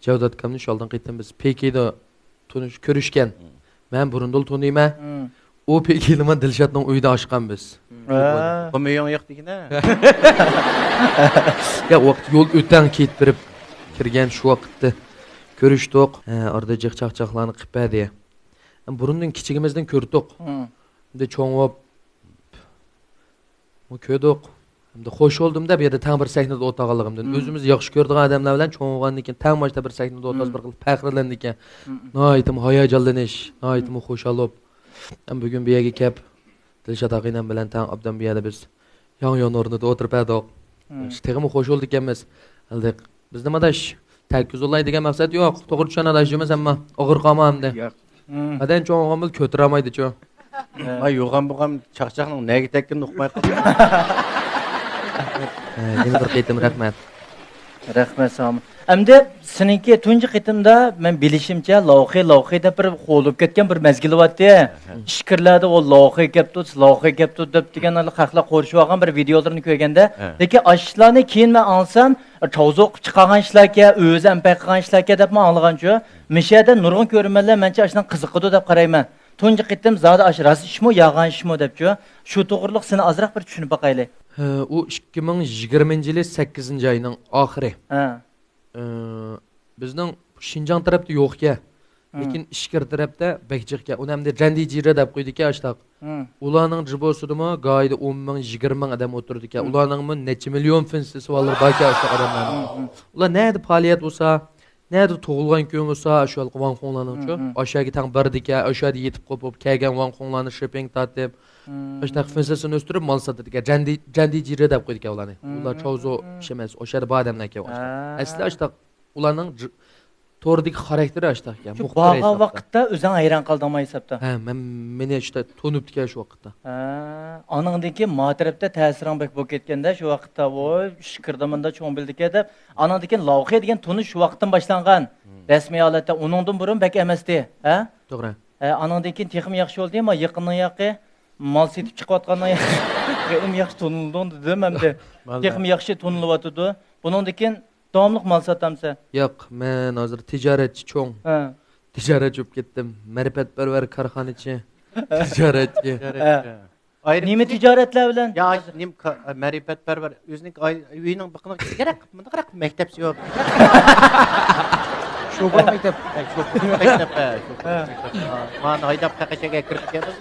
جاۋدات ئاكامنى شۇ ئالدىنقى قېتىم بىز پېكىدا تونۇش، كۆرۈشكەن. مم. مەن بۇرۇندىلا تونۇيمەن. مم. ئۇ پېكىنىمۇ دىلشاتنىڭ ئۆيىدە ئاشقان بىز. مم. ھە. بۇ مېيىڭ ياق دېگىنە. يا، ۋاقىت يول ئۆتەڭ كېتىپ بېرىپ كىرگەن شۇ ۋاقىتتا كۆرۈشتۇق. ھە، ئارىدا جىق چاقچاقلارنى قىلىپ بەردى. بۇرۇندىن كىچىكىمىزدىن كۆردۇق. مم. ئەمدى چوڭ بولۇپ، مۇ كۆردۇق. ئەمدى خوش بولدۇم دەپ، يەنە تەڭ بىر سەھنىدە ئولتۇرغانلىقىمدىن، مم. ئۆزىمىز ياخشى كۆرىدىغان ئادەملەر بىلەن چوڭ بولغاندىن كېيىن تەڭ ماشتا بىر سەھنىدە ئولتۇرسا، مم. بىر خىل پەخىرلىنىدىكەن. مم. ناھايىتىمۇ ھاياجانلىنىش، ناھايىتىمۇ خۇشال بولۇپ. ھەم بۈگۈن بۇ يەرگە كەپ، دىلشات ئاغىنەم بىلەن تەڭ ئوبدان بۇ يەردە بىز ياڭيۇ ئورنىدا ئولتۇرۇپ بەردۇق. مم. تېخىمۇ خوش بولىدىكەنمىز. ئەلدى بىزنىڭ ئاداش تەركىز ئۇلاي دېگەن مەقسەت يوق. توغرا چۈشەن ئاداش، يۈرمەس ئەمما ئاغرىپ قالما ئەمدى. ياق. مم. ئادەم چوڭ بولغان بىلەن كۆتۈرەلمەيدىچۇ. ھە. ماي يوغان بولغان چاقچاقنىڭ نەگە تەگكىنىنى ئۇقماي قالدىم. ھە، يەنە بىر قېتىم رەھمەت. رەھمەت ساڭا. ئەمدى سېنىڭكى تۇنجى قېتىمدا مەن بىلىشىمچە، لاۋخې، لاۋخې دەپ بىر قوۋلىنىپ كەتكەن بىر مەزگىل بارتتى. ھە. ئىچكىرىلەردە ئۇ لاۋخې كەپتۇ، لاۋخې كەپتۇ دەپ دېگەن خەقلەر قورشىۋالغان بىر ۋىدىيولىرىنى كۆرگەندە، ھە. لېكىن ئاشۇلارنى كېيىن مەن ئاڭلىسام، چاۋزۇ قىلىپ چىقارغان ئىشلاركەن، ئۆزى ئەمپەي قىلغان ئىشلاركەن دەپمۇ ئاڭلىغانچۇ. مىشەدە نۇرغۇن كۆرۈرمەنلەر مەنچە ئاشۇنىڭ قىزىقىدۇ دەپ قارايمەن. تۇنجى قېتىم زادى ئاشۇ راست ئىشمۇ، يالغان ئىشمۇ دەپچۇ. شۇ توغرىلىق سېنى ئازراق بىر چۈشىنىپ باقايلى. ھە، ئۇ ئىككى مىڭ يىگىرمىنچى يىلى سەككىزىنچى ئاينىڭ ئاخىرى. ھە. ئى، بىزنىڭ شىنجاڭ تەرەپتە يوقكەن. ھە. لېكىن ئىچكىرى تەرەپتە بەك جىقكەن. ئۇنى ئەمدى جەندى جىرە دەپ قويدىكەن ئاشتاق. ھە. ئۇلارنىڭ جىبوسىدىمۇ گاھىدا ئون مىڭ، يىگىرمە مىڭ ئادەم ئولتۇرىدىكەن. ھە. ئۇلارنىڭمۇ نەچچە مىليون فىنسىسى بارلىرى باركەن ئاشتاق ئادەملەرنىڭ. ھە، ھە. ئۇلار نەدە پائالىيەت بولسا، نەدە تۇغۇلغان كۈنى بولسا، شۇ ھالقا ۋاڭخۇڭلارنىڭچۇ، ھە، ھە. ئاشۇ يەرگە تەڭ بارىدىكەن، ئاشۇ يەردە يېتىپ قوپۇپ، كەلگەن ۋاڭخۇڭلارنى شېپىڭ تارتىپ، ھە. ئاشۇنداق فىنسىسىنى ئۆستۈرۈپ، مال ساتىدىكەن. جەندى، جەندى جىرە دەپ قويىدىكەن ئۇلارنى. ھە، ئۇلار ھە، چاۋزۇ ھە. ئىش ئەمەس، ئاشۇ يەردە بار ئادەملەركەن ئاشۇنداق. ھە. ئەسلى ئاشۇنداق ئۇلارنىڭ جۇ-، توردىكى خاراكتېرى ئاشۇنداقكەن. شۇ مۇخبىر بارغان ھېسابتا. ۋاقىتتا ئۆزۈڭ ھەيران قالدىڭمۇ ھېسابتا؟ ھە، مەن، مېنى ئاشۇنداق تونۇپتىكەن شۇ ۋاقىتتا. ھە، ئانىڭدىن كېيىن ما تەرەپتە تەسىرىڭ بەك بولۇپ كەتكەندە، شۇ ۋاقىتتا، ۋوي، ئىش كىردىمىندا چوڭ بىلدىكەن دەپ. ئانىڭدىن كېيىن لاۋخې دېگەن تونۇش شۇ ۋاقىتتىن باشلانغان. مم. رەسمىي ھالەتتە، ئۇنىڭدىن بۇرۇن بەك ئەمەستى، ھە؟ توغرا. ھە، ئانىڭدىن كېيىن تېخىمۇ ياخشى بولدى، ما يېقىننىڭ ياقى، مال سېتىپ چىقىۋاتقاننىڭ ياقى، تېخىمۇ ياخشى تونۇلدۇڭ دېدىم ئەمدى. تېخىمۇ ياخشى تونۇلۇۋاتىدۇ. بۇنىڭدىن كېيىن داۋاملىق مال ساتامسەن؟ ياق، مەن ھازىر تىجارەتچى چوڭ. ھە. تىجارەتچى بولۇپ كەتتىم. مەرىپەتپەرۋەر كارخانىچى. تىجارەتچى. ھە. ئايرىم نېمە تىجارەتلەر بىلەن؟ يا، نېمە كا-، مەرىپەتپەرۋەر. ئۆزىنىڭ ئاي-، ئۆيىنىڭ بېقىنىغا كىچىكرەك، مۇنداقراق مەكتەپ سېۋەپ. شوپۇر مەكتەپ. ھە، شوپۇر مەكتەپ، ھە، شوپۇر مەكتەپ. ھە، مانا ھايداپ قەقەچەگە كىرىپ كەتمىز.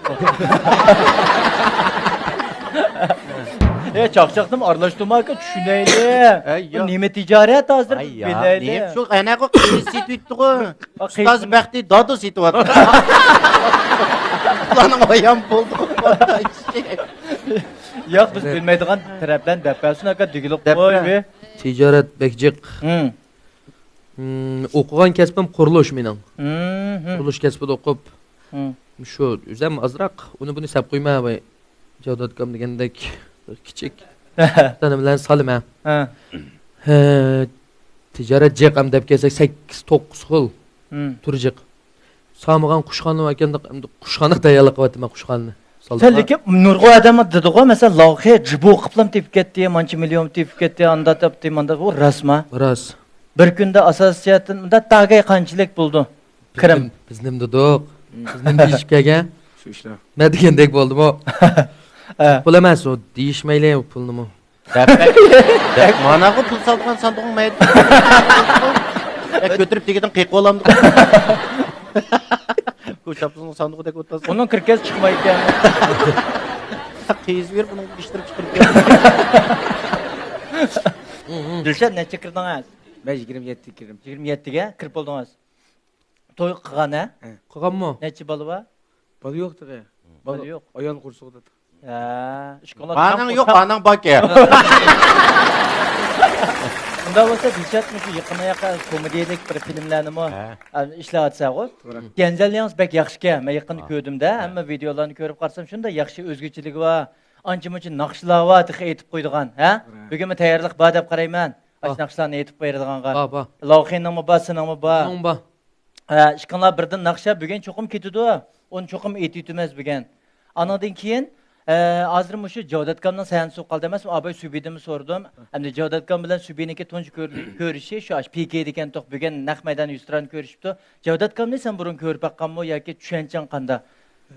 ئە، چاقچاقنىمۇ ئارىلاشتۇرما ئاكا، چۈشىنەيلى. ئەي، بۇ ياق. نېمە تىجارەت ھازىر؟ ئەي، ياق، بىلەيلى. نېمە؟ شۇ ئەنە قۇ قىز سېتىۋېتىپتىغۇ. ئۇستاز بەختى دادا سېتىۋاتىدۇ. ئۇلارنىڭ ئايان بولدىغۇ. ياق، بىز بىلمەيدىغان تەرەپلەرنى دەپ بەرسۇن ئاكا، دېگۈلۈك قوي. تىجارەت بەك جىق. ھىم. ھىم، ئوقۇغان كەسپىم قۇرۇلۇش مېنىڭ. ھىم، ھىم. قۇرۇلۇش كەسپىدە ئوقۇپ، ھىم. شۇ ئۆزۈم ئازراق ئۇنى بۇنى سەپ قويماي، ۋاي، جاۋدات ئاكام دېگەندەك بىر كىچىك سەنە بىلەن سالىمەن. ھە. ھە، تىجارەت جىق ئەم دەپ كەلسەك، سەككىز، توققۇز خىل ھىم. تۈر جىق. سالمىغان قۇشخانىمۇ ئەكەندۇق، ئەمدى قۇشخانا تەييارلىق قىلىۋاتىمەن، قۇشخانىنى. سەن لېكىن نۇرغۇن ئادەم دېدىغۇ، مەسىلەن، لاۋخې جىبو قىپلام تېپىپ كەتتى، مانچە مىليون تېپىپ كەتتى، ئاندا تاپتى، ماندا، ئۇ راستما؟ راست. بىر كۈندە ئاساسىي جەھەتتىن مۇنداق تاگەي قانچىلىك بولىدۇ؟ كىرىم. بىز نېمە دېدۇق؟ بىز نېمە دېيىشىپ كەلگەن؟ شۇ ئىشلار. مەن دېگەندەك بولدىمۇ؟ ھە. پۇل ئەمەس ئۇ، دېيىشمەيلى ئۇ پۇلنىمۇ. دەپ، دەپ، ماناغۇ پۇل سالىدىغان ساندۇقۇڭ مەيدە. يا، كۆتۈرۈپ تېگىدىن قېقىۋالامدۇ؟ كوچاپسىزنىڭ ساندۇقىدەك ئولتۇرسا. ئۇنىڭ كىركەس چىقمايدىكەن. قېزىۋېرىپ، ئۇنىڭ ئىشلىرىنى چىقىرىپ كەلدىم. دىلشات، نەچچە كىردىڭىز؟ مەن يىگىرمە يەتتە كىردىم. يىگىرمە يەتتىگە كىرىپ بولدىڭىز. توي قىلغان، ھە؟ ھە. قىلغانمۇ؟ نەچچە بالا بار؟ بالا يوق تېخى. بالا بالا يوق. ئايال قورسىقىدا. ھە، ئىشقىلىپ ئاناڭ يوق، ئاناڭ باركەن. ئۇنداق بولسا، دىلشات، مۇشۇ يېقىندا ياقى كومېدىيەلىك بىر فىلىملەرنىمۇ، ھە، ئە، ئىشلەۋاتسەنغۇ. توغرا. گەنجەللىرىڭىز بەك ياخشىكەن. مەن يېقىندا ھە. كۆردۈم-دە، ھە. ھەممە ۋىدېئولارنى كۆرۈپ قارىسام، شۇنداق ياخشى ئۆزگىچىلىكى بار. ئانچە-مۇنچە ناخشىلار بار، تېخى ئېيتىپ قويىدىغان، ھە؟ توغرا. بۈگۈنمۇ تەييارلىق بار دەپ قارايمەن. ئاشۇ بار. ناخشىلارنى ئېيتىپ بېرىدىغانغا. بار، بار. لاۋخىنىڭمۇ بار، سېنىڭمۇ بار. مېنىڭمۇ بار. ھە، ئىشقىلار بىردىن ناخشا بۈگۈن چوقۇم كېتىدۇ. ئۇنى چوقۇم ئېيتىۋېتىمىز بۈگۈن. ئانىڭدىن كېيىن، ئە، ھازىر مۇشۇ جاۋدەتكامنىڭ سەھنىسى بولۇپ قالدى ئەمەسمۇ؟ ئاباي سۈبىدىنمۇ سورىدىم. ئەمدى جاۋدەتكام بىلەن سۈبىنىڭكى تۇنجى كۆر-، كۆرۈشى شۇ، ئاشۇ پىكەي دېگەن توق بۈگۈن نەق مەيدان رېستوراندا كۆرۈشۈپتۇ. جاۋدەتكامنى سەن بۇرۇن كۆرۈپ باققانمۇ ياكى چۈشەنچەڭ قانداق؟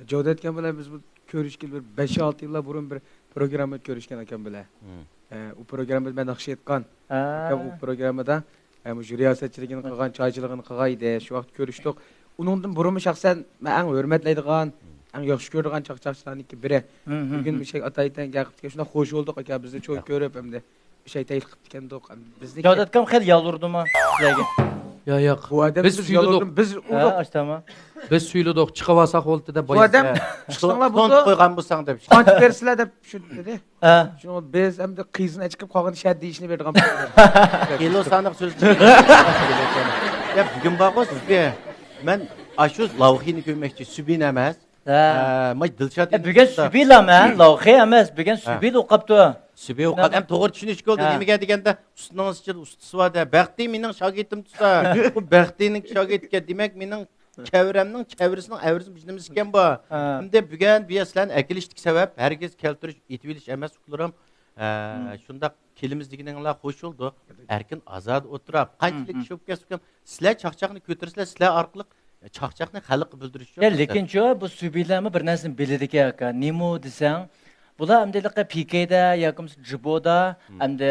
جاۋدەتكام بىلەن بىز بۇ كۆرۈشكىلى بىر بەش ئالتە يىللار بۇرۇن بىر پروگراممىدا كۆرۈشكەن ئاكام بىلەن. مم. ئە، ئۇ پروگراممىدا مەن ناخشا ئېيتقان. ھە. ئاكام ئۇ پروگراممىدا، ئە، مۇشۇ رىياسەتچىلىكىنى قىلغان، چايچىلىقىنى قىلغان ئىدى. شۇ ۋاقىت كۆرۈشتۇق. ئۇنىڭدىن بۇرۇنمۇ شەخسەن مەن ئەڭ ھۆرمەتلەيدىغان، مم، ئەڭ ياخشى كۆرىدىغان چاقچاقچىلاردىكى بىرى. مم، مم، بۈگۈن مم. مۇشۇ ئاتايتەن گەپ قىپتىكەن، شۇنداق خوش بولدۇق ئاكا، بىزنى چوڭ ياق. كۆرۈپ ئەمدى. بىر شەي تەكلىپ قىپتىكەندۇق. بىزنىڭكى جاۋدەتكام خېلى يالۋۇردىمۇ سىلەرگە؟ يا، يوق. بۇ ئادەم بىز بىز سۈيلىدۇق. يالۋۇردۇق، بىز ھە، ئۇردۇق. ئاشتاما. بىز سۈيلىدۇق، چىقىۋالساق بولدى دەپ بۇ ئادەم بايا. چىقساڭلار سون-، بولدى. سون قويغان بولساڭ دەپ. قانچە بېرىسىلەر دەپ شۇ دېدى. ھە. شۇڭا بىز ئەمدى قىزىنى چىقىپ قالغان شەھەر دېيىشنى بېرىدىغان. كىلو سانىق سۆز. يا، بۈگۈن بارغۇ سىزگە. مەن ئاشۇ لاۋخىنى كۆرمەكچى، سۈبىنى ئەمەس. ھە. ھە، ماي دىلشات ئە، ئەمەس بۈگۈن دا. سۈبىلا مەن، لاۋخى ئەمەس، بۈگۈن ھە. سۈبىلا ئوقاپتۇ. سۈبى ئوقاپ، نېمە؟ ئەم توغرا چۈشىنىشكە بولدى. ھە. نېمىگە دېگەندە، ئۇستىنىڭىز ئىچىدە ئۇستىسى بار-دە، بەختى مېنىڭ شاگىرتىم تۇرسا، بۇ بەختىنىڭ شاگىرتىكەن، دېمەك، مېنىڭ چەۋرەمنىڭ چەۋرىسىنىڭ ئەۋرىسى مۇشۇ نېمىسى ئىكەن بۇ. ھە. ئەمدى بۈگۈن بۇ يەر سىلەرنى ئەكېلىشتىكى سەۋەب، ھەرگىز كەلتۈرۈش، ئېتىۋېلىش ئەمەس، ئۇكىلىرىم. ھە، ھىم. شۇنداق كېلىمىز دېگىنىڭلار خوش بولدى. ئەركىن ئازادە ئولتۇراپ، قانچىلىك ھىم، ھىم. ئىش بولۇپ كەتسۇن، سىلەر چاقچاقنى كۆتۈرسىلەر، سىلەر ئارقىلىق چاقچاقنى خەلققە بىلدۈرۈش ئۇچۇن. يا، لېكىنچۇ، بۇ سۈبىلەرمۇ بىر نەرسىنى بىلىدىكەن ئاكا. نېمە دېسەڭ، بۇلار ئەمدى ھېلىقى پىكەيدە ياكى بولمىسا جىبودا، ھىم. ئەمدى،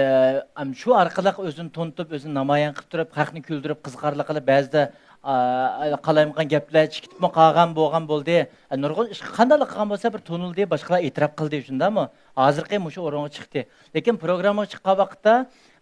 ئەم، شۇ ئارقىلىق ئۆزىنى تونۇتۇپ، ئۆزىنى نامايان قىلىپ تۇرۇپ، خەقنى كۈلدۈرۈپ، قىزىقارلىق قىلىپ، بەزىدە، ئا، قالايمىقان گەپلەر چىقىتىپمۇ قالغان بولغان بولدى. ئە، نۇرغۇن ئىشقا قانداقلىق قىلغان بولسا، بىر تونۇلدى، باشقىلار ئېتىراپ قىلدى، شۇنداقمۇ؟ ھازىرقى مۇشۇ ئورۇنغا چىقتى. لېكىن پروگراممىغا چىققان ۋاقىتتا،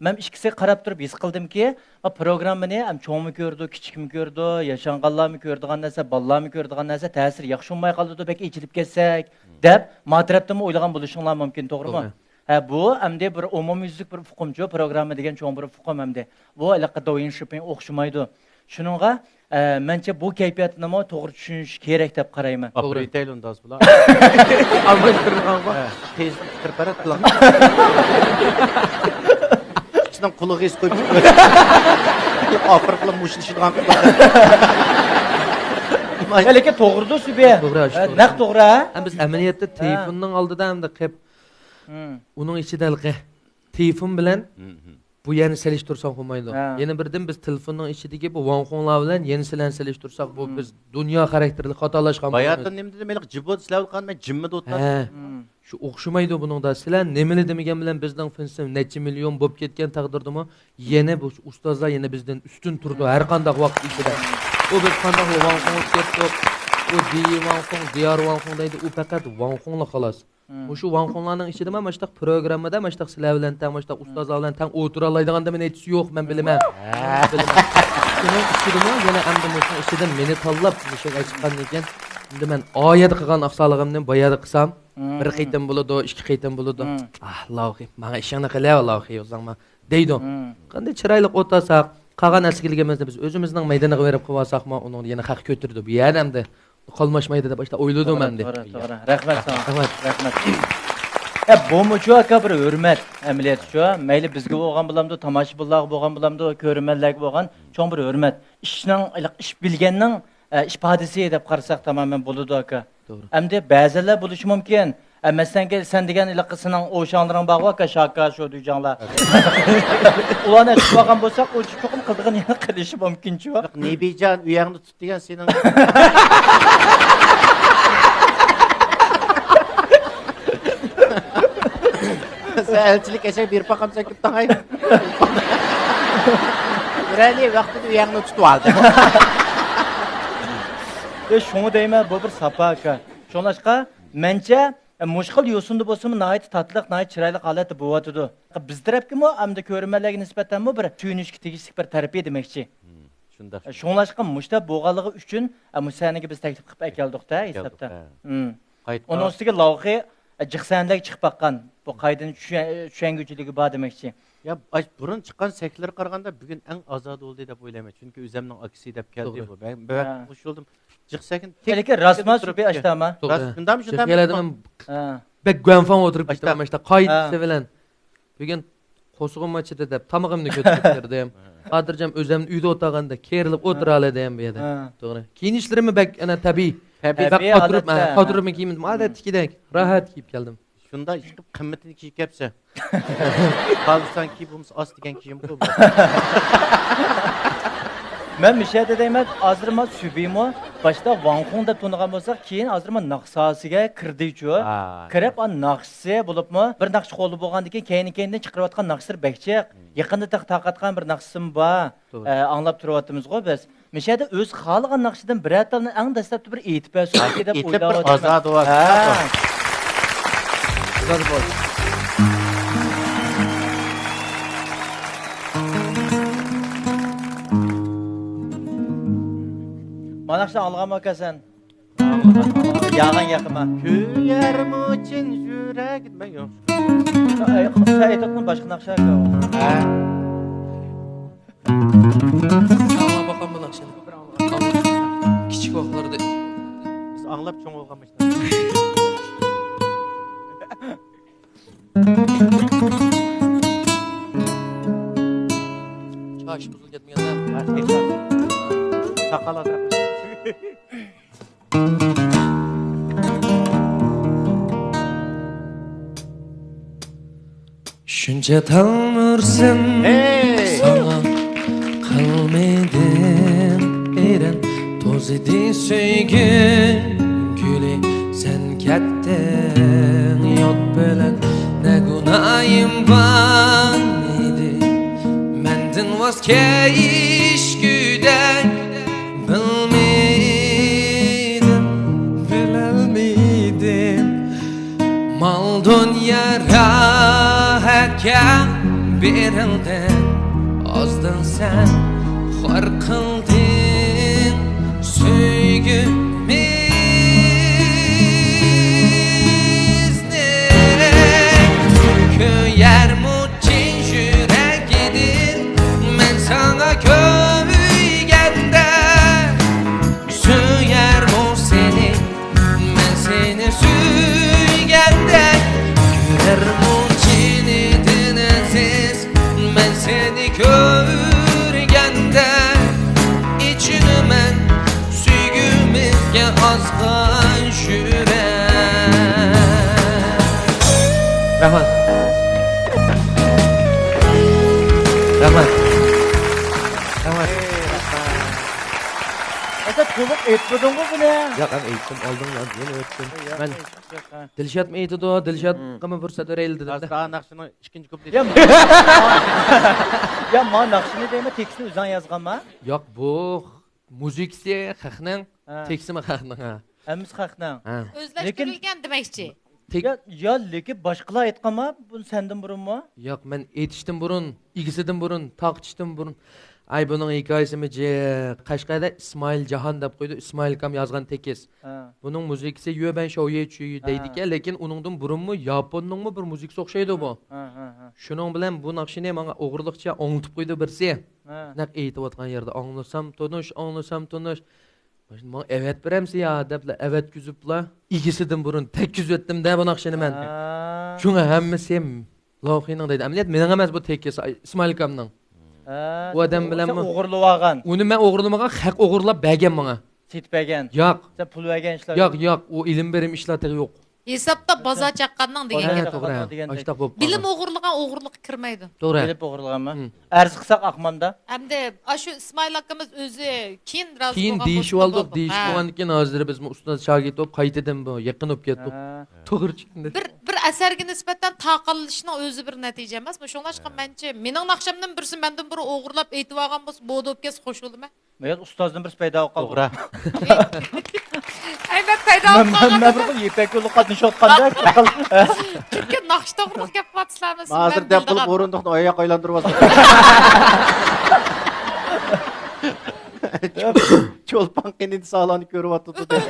مەن ئىككىسىگە قاراپ تۇرۇپ ھېس قىلدىمكى، ما پروگراممىنى ھەم چوڭمۇ كۆرىدۇ، كىچىكمۇ كۆرىدۇ، ياشانغانلارمۇ كۆرىدىغان نەرسە، بالىلارمۇ كۆرىدىغان نەرسە، تەسىرى ياخشى بولماي قالىدۇ، بەك ئېچىلىپ كەتسەك، دەپ، ما تەرەپتىنمۇ ئويلىغان بولۇشۇڭلار مۇمكىن، توغرىمۇ؟ توغرا. ھە، بۇ ئەمدى بىر ئومۇميۈزلۈك بىر ئۇقۇمچۇ، پروگرامما دېگەن چوڭ بىر ئۇقۇم ئەمدى. بۇ ھېلىقى دوۋيىن شىپىڭ ئوخشىمايدۇ. شۇنىڭغا، ئە، مەنچە بۇ كەيپىياتنىمۇ توغرا چۈشىنىش كېرەك دەپ قارايمەن. توغرا. ئاپىرىن دەيلى ئۇنداق بولا. ئالماي تۇرىدىغان بار. ھە، قىز قىرپەرەت قىلىڭ. ئىككىسىنىڭ قۇلىقىغا ھېس قويۇپ. ئاپىرىن قىلىپ مۇشتلىشىدىغان قىلىڭ. يا، لېكىن توغرىدۇ سۈبى. توغرا، ھە، توغرا. نەق توغرا. ھەم بىز ئەمەلىيەتتە ھە. تېلېفوننىڭ ئالدىدا ئەمدى قېپ. ھىم. ئۇنىڭ ئىچىدە ھېلىقى تېلېفون بىلەن ھىم، ھىم. بۇ يەرنى سېلىشتۇرساق بولمايدۇ. ھە. يەنە بىردىن بىز تېلېفوننىڭ ئىچىدىكى بۇ ۋاڭخۇڭلار بىلەن يەنە سىلەرنى سېلىشتۇرساق، بۇ ھىم. بىز دۇنيا خاراكتېرلىك خاتالاشقان بولىمىز. باياتىن نېمە دېدىم؟ ھېلىقى جىبودا سىلەر ئولتۇرغان، مەن جىممىدا ئولتۇراتتىم. ھە. ھىم. شۇ ئوخشىمايدۇ بۇنىڭدا. سىلەر نېمىلا دېمىگەن بىلەن بىزنىڭ فېنسىمىز نەچچە مىليون بولۇپ كەتكەن تەقدىردىمۇ، يەنە بۇ ئۇستازلار يەنە بىزدىن ئۈستۈن تۇرىدۇ ھەر قانداق ۋاقىت ئىچىدە. ئۇ بىز قانداق ۋاڭخۇڭغا كەتتۇق، ئۇ دىيى ۋاڭخۇڭ، دىيار ۋاڭخۇڭ دەيدۇ، ئۇ پەقەت ۋاڭخۇڭلا خالاس. مم. مۇشۇ ۋاڭخۇڭلارنىڭ ئىچىدىمۇ مۇشۇنداق پروگراممىدا مۇشۇنداق سىلەر بىلەن تەڭ، مۇشۇنداق مم. ئۇستازلار بىلەن تەڭ ئولتۇرالايدىغاندىمۇ نەچچىسى يوق، مەن بىلىمەن. ھە. مەن بىلىمەن. شۇنىڭ ئۈستىدىمۇ يەنە ئەمدى مۇشۇنىڭ ئىچىدىن مېنى تاللاپ مۇشۇ ئەچىققاندىن كېيىن، ئەمدى مەن ئايەدە قىلغان ئاقساقلىقىمنى بايەدە قىلسام، مم. بىر قېتىم بولىدۇ، ئىككى قېتىم بولىدۇ. مم. ئاھ، لاۋخى، ماڭا ئىشىڭنى قىلە، لاۋخى، ئۆزۈڭمۇ. دەيدۇ. مم. قانداق چىرايلىق ئولتۇرساق، قالغان ئەسلىگىلىكىمىزنى بىز ئۆزىمىزنىڭ مەيدىنىغا بېرىپ قىلىۋالساقمۇ، ئۇنىڭدا يەنە خەق كۆتۈرىدۇ. بۇ يەردە ئەمدى قالماشمايدۇ دەپ ئاشۇنداق ئويلىدىم توغرا، ئەمدى. توغرا، توغرا. رەھمەت ساڭا. رەھمەت. رەھمەت. ئە، بۇمۇچۇ ئاكا بىر ھۆرمەت ئەمەلىيەتچۇ. مەيلى بىزگە بولغان بولامدۇ، تاماشىبىنلارغا بولغان بولامدۇ، كۆرۈرمەنلەرگە بولغان چوڭ بىر ھۆرمەت. ئىشنىڭ، ئىش بىلگەننىڭ، ئە، ئىپادىسى دەپ قارىساق تامامەن بولىدۇ ئاكا. توغرا. ئەمدى بەزىلەر بولۇشى مۇمكىن. ئە، مەسىلەنكى، سەن دېگەن ھېلىقى سېنىڭ ئوشاڭلىرىڭ بارغۇ ئاكا، شاكا، شودۇيجاڭلار. ئۇلارنى ئېتىپ قالغان بولساق، ئۇ چوقۇم قىلىدىغان يەنە قىلىشى مۇمكىنچۇ. ياق، نېبىجان، ئۆيەڭنى تۇت دېگەن سېنىڭ. سەن ئەلچىلىك ئەشەك بېرىپ باقامسەن، كۈپتاڭاي. بىرەرلى ۋاقتىدا ئۆيەڭنى تۇتۇۋالدى. ئە، شۇڭا دەيمەن، بۇ بىر ساپا ئاكا. شۇڭلاشقا، مەنچە، مۇشۇ خىل يوسۇندا بولسىمۇ، ناھايىتى تاتلىق، ناھايىتى چىرايلىق ھالەتتە بولۇۋاتىدۇ. بىز تەرەپكىمۇ ئەمدى كۆرۈرمەنلەرگە نىسبەتەنمۇ بىر سۆيۈنۈشكە تېگىشلىك بىر تەرىپى دېمەكچى. شۇنداق. شۇڭلاشقا مۇشۇنداق بولغانلىقى ئۈچۈن، ئە، مۇشۇ سەھنىگە بىز تەكلىپ قىلىپ ئەكەلدۇق-دە، ھېسابتا. ھە. مم. قايتقان. ئۇنىڭ ئۈستىگە لاۋخى، ئە، جىق سەھنىلەرگە چىقىپ باققان. بۇ قايتىدىن چۈشەن-، چۈشەنگۈچىلىكى بار دېمەكچى. يا، ئاش-، بۇرۇن چىققان سەھنىلەرگە قارىغاندا بۈگۈن ئەڭ ئازادە بولدى دەپ ئويلايمەن. چۈنكى ئۆزەمنىڭ ئاكىسى دەپ كەلدى توغرا. بۇ. مەن بەك ھە. خۇش بولدۇم. جىق سەھنە تەكلىپ لېكىن راستما قىلىپ شۇ بىر تۇرۇپتۇ. ئاشتاما؟ توغرا. راست، شۇنداقمۇ، شۇنداقمۇ؟ شۇ خىيالىدىن ھە. بەك گۇەنفاڭ ئولتۇرۇپ كېتىمەن، ماشتا قايتىسى ھە. بىلەن. بۈگۈن قورسىقىم ئاچىدۇ دەپ، تامىقىمنى كۆتۈرۈپ كىردىم. خاتىرجەم ئۆزۈمنى ئۆيدە ئولتۇرغاندەك كېرىلىپ ھە. ئولتۇرالىدىم بۇ يەردە. ھە. توغرا. كىيىنىشلىرىممۇ بەك ئەنە تەبىئىي. تەبىئىي. بەك تەبىئىي قاتۇرۇپ، ھالەتتە. ھە، قاتۇرۇپمۇ كىيىندىم. ئادەتتىكىدەك، راھەت كىيىپ كەلدىم. شۇنداق ئىشقىلىپ قىممىتىنى كىيىپ كەپسەن. خالىساڭ كىي، بولمىسا ئاس دېگەن كىيىمغۇ بۇ. مەن مىشەدە دەيمەن، ھازىر ما سۈبىمۇ باشتا ۋاڭخۇڭ دەپ تونۇغان بولساق، كېيىن ھازىر ما ناخشا ساھەسىگە كىردىچۇ. ھا. كىرىپ، ئا، ناخشىسى بولۇپمۇ بىر ناخشا قولدا بولغاندىن كېيىن، كەينى-كەينىدىن چىقىرىۋاتقان ناخشىلىرى بەك جىق. مم. يېقىندا تېخى تارقاتقان بىر ناخشىسىمۇ بار. توغرا. ئە، ئاڭلاپ تۇرۇۋاتىمىزغۇ بىز. مىشەدە ئۆزى خالىغان ناخشىدىن بىرەر تالنى ئەڭ دەسلەپتە بىر ئېيتىپ بەرسۇن دەپ ئېيتىپ بىر ئويلاۋاتىمەن. ئازادە بولسۇن. ھە. ئازادە بولسۇن. مانا ناخشىنى ئاڭلىغانمۇ ئىكەنسەن؟ ياغان ياقىما. كۆيەرمۇ چىن يۈرەك. مەن يوق. سەن ئېيتىۋاتقان باشقا ناخشا ئىكەن. ھە. ئاڭلاپ باققان بۇ ناخشىنى. كىچىك ۋاقىتلاردا. بىز ئاڭلاپ چوڭ بولغان مۇشۇ. چاچ بۇزۇلۇپ كەتمىگەندە. ساقال ئازراق. شۇنچە تەلمۈرسەم ھەي! ساڭا قىلمىدىم ئېرەن، توزىدى سۆيگۈم گۈلى، سەن كەتتىڭ يوت بىلەن، نە گۇناھىم بار ئىدى مەندىن ۋاز كېچىشكۈدەك. بىلمىدىم، بىلەلمىدىم، مال دۇنيا راھەتكە بېرىلدى، ئازدىن سەن خار قىلدىڭ سۆيگۈمىزنى. كۆيەرمۇ چىن يۈرەك ئىدى مەن ساڭا كۆيگەندە، سۆيەرمۇ سېنى مەن سېنى سۆيگەندە، كۆرەرمۇ جېنىدىن ئەزىز مەن سېنى كۆرگەندە، ئېچىنىمەن سۆيگۈمىزگە ئازغان يۈرەك. رەھمەت. رەھمەت. رەھمەت. ئەسەت، تولۇق ئېيتمىدىڭغۇ بۇنى؟ ياق، مەن ئېيتتىم، ئالدىڭ مەن يەنە ئۆتتۈم. ياق، مەن ئېيتتىم، ياق، ھە. دىلشاتمۇ ئېيتىدۇ، دىلشاتقىمۇ پۇرسەت بېرەيلى دېدىم-دە. ھازىر ناخشىنىڭ ئىككىنچى كۇپلېتى. يا، يا، ما ناخشىنى دەيمەن، تېكىستنى ئۆزۈڭ يازغانما؟ ياق، بۇ مۇزىكىسى خەقنىڭ، ھە. تېكىستىمۇ خەقنىڭ، ھە. ھەممىسى خەقنىڭ. ھە. ئۆزلەشتۈرۈلگەن دېمەكچى. تېك- يا، يا، لېكىن باشقىلار ئېيتقانما بۇنى سەندىن بۇرۇنمۇ؟ ياق، مەن ئېيتىشتىن بۇرۇن، ئىگىسىدىن بۇرۇن، تارقىتىشتىن بۇرۇن. ئاي، بۇنىڭ ھېكايىسىمۇ جىق. قەشقەردە ئىسمائىل جاھان دەپ قويىدۇ، ئىسمائىل ئاكام يازغان تېكىست. ھە. بۇنىڭ مۇزىكىسى يۈەبەن شاۋيې چۈيۈ ھە. دەيدىكەن، لېكىن ئۇنىڭدىن بۇرۇنمۇ ياپوننىڭمۇ بىر مۇزىكىسى ئوخشايدۇ بۇ. ھە، ھە، ھە. شۇنىڭ بىلەن بۇ ناخشىنى ماڭا ئوغرىلىقچە ئاڭلىتىپ قويدى بىرسى. ھە. نەق ئېيتىۋاتقان يەردە ئاڭلىسام تونۇش، ئاڭلىسام تونۇش. ماڭا ئەۋەت بېرەمسە يا دەپلا ئەۋەتكۈزۈپلا، ئىگىسىدىن بۇرۇن تەگكۈزۈۋەتتىم-دە بۇ ناخشىنى مەن. ھە. شۇڭا ھەممىسى لاۋخىنىڭ دەيدۇ. ئەمەلىيەت مېنىڭ ئەمەس بۇ تېكىست، ئىسمائىل ئاكامنىڭ. ھە، ئۇ ئادەم سەن بىلەنمۇ ئوغرىلىۋالغان. ئۇنى مەن ئوغرىلىمىغان، خەق ئوغرىلاپ بەرگەن ماڭا. سېتىپ بەرگەن. ياق. سەن پۇل بەرگەن ئىشلار ياق، يوق. ياق، ئۇ ئېلىم بېرىم ئىشلار تېخى يوق. ھېسابتا بازار چاققاننىڭ دېگەن ھە، گەپ. توغرا. ئاشتاق بولۇپ بىلىم قالدى. ئوغرىلىغان ئوغرىلىققا كىرمەيدۇ. توغرا. بىلىپ ئوغرىلىغانمۇ؟ ھىم. ئەرز قىلساق ئاقمامدا. ئەمدى ئاشۇ ئىسمائىل ئاكىمىز ئۆزى كېيىن رازى كېيىن بولغان دېيىشىپ بولسا ئالدۇق، بولدى. دېيىشىپ ھە. بولغاندىن كېيىن ھازىر بىزمۇ ئۇستاز شاگىرت بولۇپ قايتىدىن بۇ يېقىن بولۇپ كەتتۇق. ھە. توغرا چىقتى. بىر، بىر ئەسەرگە نىسبەتەن تاقاللىشنىڭ ئۆزى بىر نەتىجە ئەمەسمۇ؟ شۇڭلاشقا ھە. مەنچە مېنىڭ ناخشامدىن بىرسى مەندىن بۇرۇن ئوغرىلاپ ئېيتىۋالغان بولسا، بولدى بولۇپ كەتسە خوش بولىمەن. مەن ئۇستازدىن بىرسى پەيدا بولۇپ قالدى. توغرا. ئەي، مەن مەن، مەن، مەن بىر خىل يىپەك يولىغا قاتنىشىۋاتقاندەك بىر خىل. چۈنكى ناخشا توغرىلىق گەپ قىلىۋاتىسىلەر، مەن ھازىر دەپ قىلىپ ئورۇندۇقنى ئاياق ئايلاندۇرۇۋاتىمەن. چولپان قېنىدە سالانى كۆرۈۋاتىدۇ دەپ.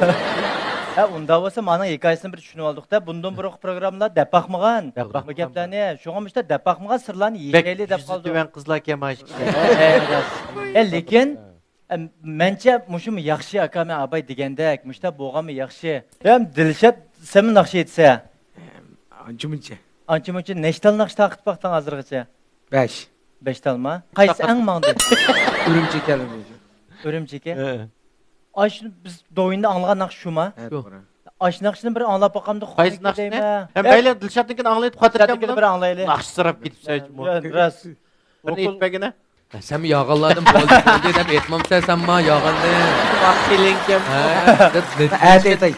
ھە، ئۇنداق بولسا مانىڭ ھېكايىسىنى بىر چۈشىنىۋالدۇق-دە. بۇندىن بۇرۇنقى پروگراممىلار دەپ باقمىغان. دەپ باقمىغان. بۇ گەپلەرنى، شۇڭا مۇشۇنداق دەپ باقمىغان سىرلارنى بەك يېشەيلى دەپ يۈزى قالدۇق. تۆۋەن قىزلاركەن مانا ئىككىسى. ھە، ھە، راست. ھە، لېكىن، ئەم، مەنچە مۇشۇمۇ ياخشى ئاكا مەن ئاباي دېگەندەك، مۇشۇنداق بولغانمۇ ياخشى. ھەم دىلشات، سەنمۇ ناخشا ئېيتسە؟ ئانچە مۇنچە. ئانچە مۇنچە. نەشتال ناخشا تارقىتىپ باقتىڭ ھازىرغىچە؟ بەش. بەش تالما. قايسى ئەڭ ماڭدى؟ ئۈرۈمچى كەلدى. ئۈرۈمچىكى؟ ھە. ئاشۇ بىز دوۋيىندا ئاڭلىغان ناخشا شۇما؟ ھە، شۇ. توغرا. ئاشۇ ناخشىنى بىر ئاڭلاپ باقامدۇق. قايسى ناخشىنى؟ ھە، مەيلى، دىلشاتنىڭكىنى ئاڭلايلى، خاتىرجەم بولۇڭ. بىر ئاڭلايلى. ناخشا سوراپ كېتىپسەن. يا، راست. بىرنى ئېيتىپ بەرگىنە. ھە، سەنمۇ يالغانلاردىن بولدى، بولدى دەپ ئېيتمامسەن سەنمۇ يالغاننى. ۋاقتىلىڭكەن. ھە، دەپ، دەپ. ئەتە ئېيتاي.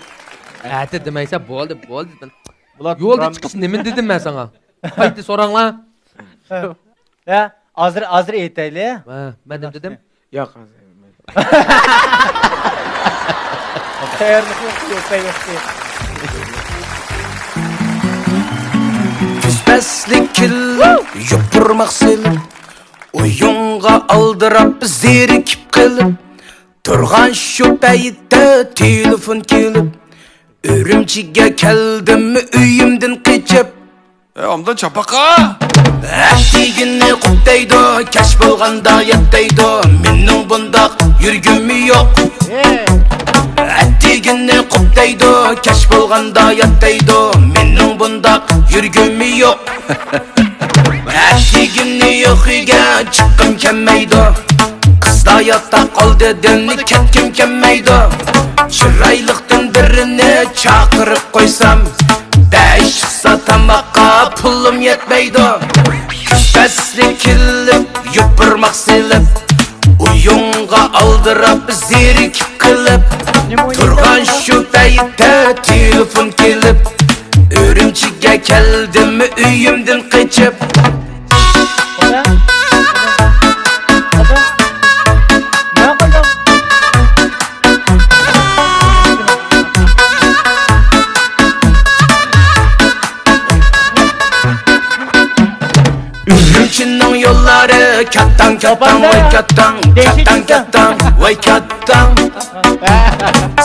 ئەتە دېمەيسەن، بولدى، بولدى. بولات يولدا چىقىش نېمىنى دېدىم مەن ساڭا؟ قايتا سوراڭلار. ھە، ھازىر، ھازىر ئېيتايلى. ھە، مەن نېمە دېدىم؟ ياق، ھازىر. تەييارلىق يوق، يوق، يوق. كۈز پەسلى كېلىپ، يوپۇرماق سېلىپ، ئويۇنغا ئالدىراپ، زېرىكىپ قېلىپ، تۇرغان شۇ پەيتتە تېلېفون كېلىپ، ئۈرۈمچىگە كەلدىم ئۆيۈمدىن قېچىپ. ئەي، ئامدان چاپاقا! ئەتىگىنى قۇت دەيدۇ، كەچ بولغاندا يات دەيدۇ، مېنىڭ بۇنداق يۈرگۈم يوق. ئەتىگىنى قۇت دەيدۇ، كەچ بولغاندا يات دەيدۇ، مېنىڭ بۇنداق يۈرگۈم يوق. ئەتىگىنى يوق ئۆيگە چىققۇم كەلمەيدۇ. قىزلار ياتاق ئالدىدىن كەتكۈم كەلمەيدۇ. چىرايلىقتىن بىرىنى چاقىرىپ قويسام، بەش چىقسا تاماققا پۇلۇم يەتمەيدۇ. كۈز پەسلى كېلىپ، يوپۇرماق سېلىپ، ئويۇنغا ئالدىراپ، زېرىكىپ قېلىپ، تۇرغان شۇ پەيتتە تېلېفون كېلىپ، ئۈرۈمچىگە كەلدىم ئۆيۈمدىن قېچىپ. ئۈرۈمچىنىڭ يوللىرى كاتتاڭ، كاتتاڭ، ۋاي كاتتاڭ، كاتتاڭ، كاتتاڭ، ۋاي كاتتاڭ.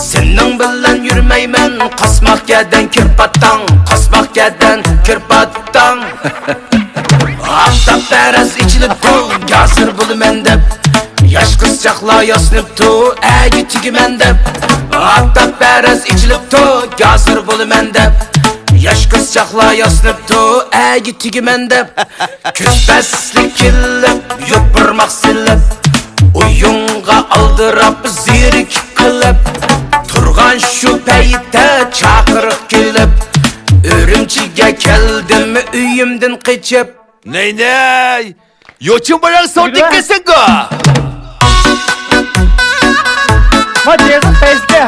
سېنىڭ بىلەن يۈرمەيمەن، قاسماق گەدەن كىر پاتتاڭ، قاسماق گەدەن كىر پاتتاڭ. ئاپتاپپەرەس ئېچىلىپتۇ، گاسىر بولىمەن دەپ. ياش قىزچاقلار ياسىنىپتۇ، ئەگى تېگىمەن دەپ. ئاپتاپپەرەس ئېچىلىپتۇ، گاسىر بولىمەن دەپ. ياش قىزچاقلار ياسىنىپتۇ، ئەگى تېگىمەن دەپ. كۈز پەسلى كېلىپ، يوپۇرماق سېلىپ، ئويۇنغا ئالدىراپ، زېرىكىپ قېلىپ، تۇرغان شۇ پەيتتە چاقىرىق كېلىپ، ئۈرۈمچىگە كەلدىم ئۆيۈمدىن قېچىپ. نەي، نەي! يوچۇن باياق سوتىكى سىڭگو! ما جېزىس پەيزىكە!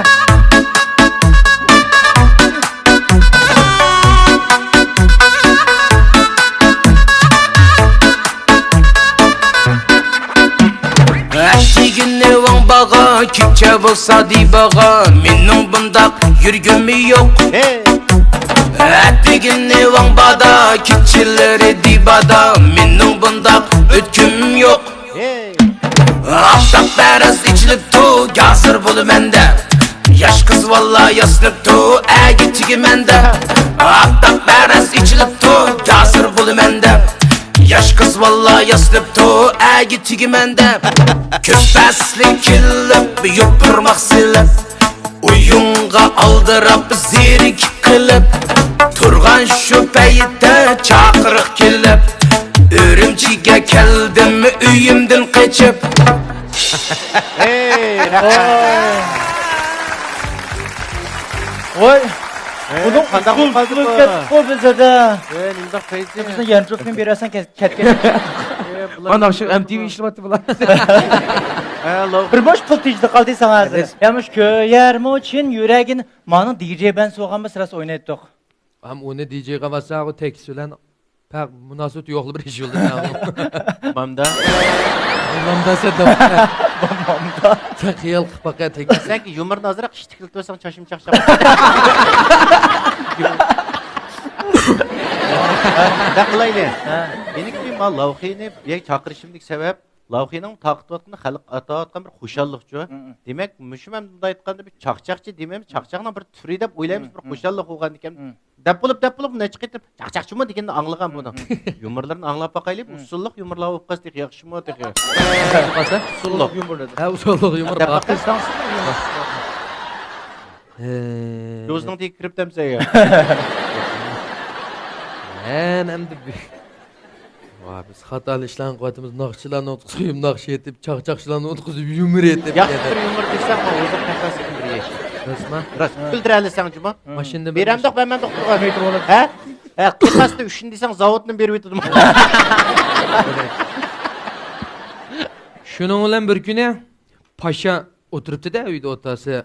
ئەتىگىنى ۋاڭباغا، كېچە بولسا دىباغا، مېنىڭ بۇنداق يۈرگۈم يوق. ئەتىگىنى ۋاڭبادا، كېچىلىرى دىبادا، مېنىڭ بۇنداق ئۆتكۈم يوق. ئاپتاپپەرەس ئېچىلىپتۇ، گاسىر بولىمەن دەپ. ياش قىز ۋاللا ياسىنىپتۇ، ئەگى تېگىمەن دەپ. ئاپتاپپەرەس ئېچىلىپتۇ، گاسىر بولىمەن دەپ. ياش قىز ۋاللا ياسىنىپتۇ، ئەگى تېگىمەن دەپ. كۈز پەسلى كېلىپ، يوپۇرماق سېلىپ، ئويۇنغا ئالدىراپ، زېرىكىپ قېلىپ، تۇرغان شۇ پەيتتە چاقىرىق كېلىپ، ئۈرۈمچىگە كەلدىم ئۆيۈمدىن قېچىپ. ھەي، رەھمەت. ۋاي. ھەي، بۇنىڭ قانداق ئۇسسۇل قىلدى بۇ؟ كەتتىغۇ بىزدە. ھەي، نېمىنداق پەيزى؟ بىزنى يانچۇقنى بېرەرسەن، كەت-، كەتكەن. ھەي، بۇلار مانا شۇ ئەم تى ۋى ئىشلىۋاتتى بۇلار. ھە، لو. بىر بوش پۇل تېجىدە قالدى ساڭا ھازىر. يامىش كۆيەرمۇ چىن يۈرەگىن. مانىڭ دى جەي بەن سوغان بىز راست ئوينايتتۇق. ھەم ئۇنى دى جەيگە بارسا، ئۇ تېكىست بىلەن پەق مۇناسىۋىتى يوقلا بىر ئىش يولدا. مامدا. مامدا سەددام. سەن خىيال قىلىپ باقە، تەكلىپ. سەنكى يۇمۇرنى ئازراق ئىشتىكلىتىۋەتسەڭ، چاچىم چاقچاق. شۇنداق قىلايلى. ھە. مېنىڭكى ما لاۋخىنى بۇ يەرگە چاقىرىشىمدىكى سەۋەب، لاۋخىنىڭ تارقىتىۋاتقىنى خەلق ئاتاۋاتقان بىر خۇشاللىقچۇ. ھە، ھە. دېمەك، مۇشۇ مەنىدە ئېيتقاندا بىر چاقچاقچى دېمەيمىز، چاقچاقنىڭ بىر تۈرى دەپ ئويلايمىز، ھە، بىر ھە. خۇشاللىق بولغاندىكىن. ھە. دەپ بولۇپ، دەپ بولۇپ، نەچچە قېتىم چاقچاقچىمۇ دېگەننى ئاڭلىغان بۇنىڭ. يۇمۇرلىرىنى ئاڭلاپ باقايلى، ئۇسسۇللۇق يۇمۇرلار بولۇپ قالسا تېخى ياخشىمۇ تېخى. ئۇسسۇللۇق. يۇمۇر دېدى. ھە، ئۇسسۇللۇق يۇمۇر دەپ بار. باقساڭ. ھە. كۆزنىڭ تېگىگە كىرىپ دەمسەن يا. مەن ئەمدى بۈ-، ۋاي، بىز خاتالىق ئىشلارنى قىلىۋاتىمىز، ناخشىچىلارنى ئۇتقۇزۇپ ناخشا ئېيتىپ، چاقچاقچىلارنى ئۇتقۇزۇپ يۇمۇر ئېيتىپ. ياخشى بىر يۇمۇر دېسەڭ، مانا ئۆزۈڭ قەپەسلىكىم بىر ياش. راستمۇ؟ راست. ھە. كۈلدۈرەلىسەڭ جۇمۇ. ھە. ماشىنىدا بىر بېرەمدۇق، بەرمەمدۇق تۇرغان. ھە؟ ھە، قىلقاستا ئۈچنى دېسەڭ، زاۋۇتنى بېرىۋېتىدۇ. شۇنىڭ بىلەن بىر كۈنى پاشا ئولتۇرۇپتۇ-دە، ئۆيدە ئوتتۇرىسى.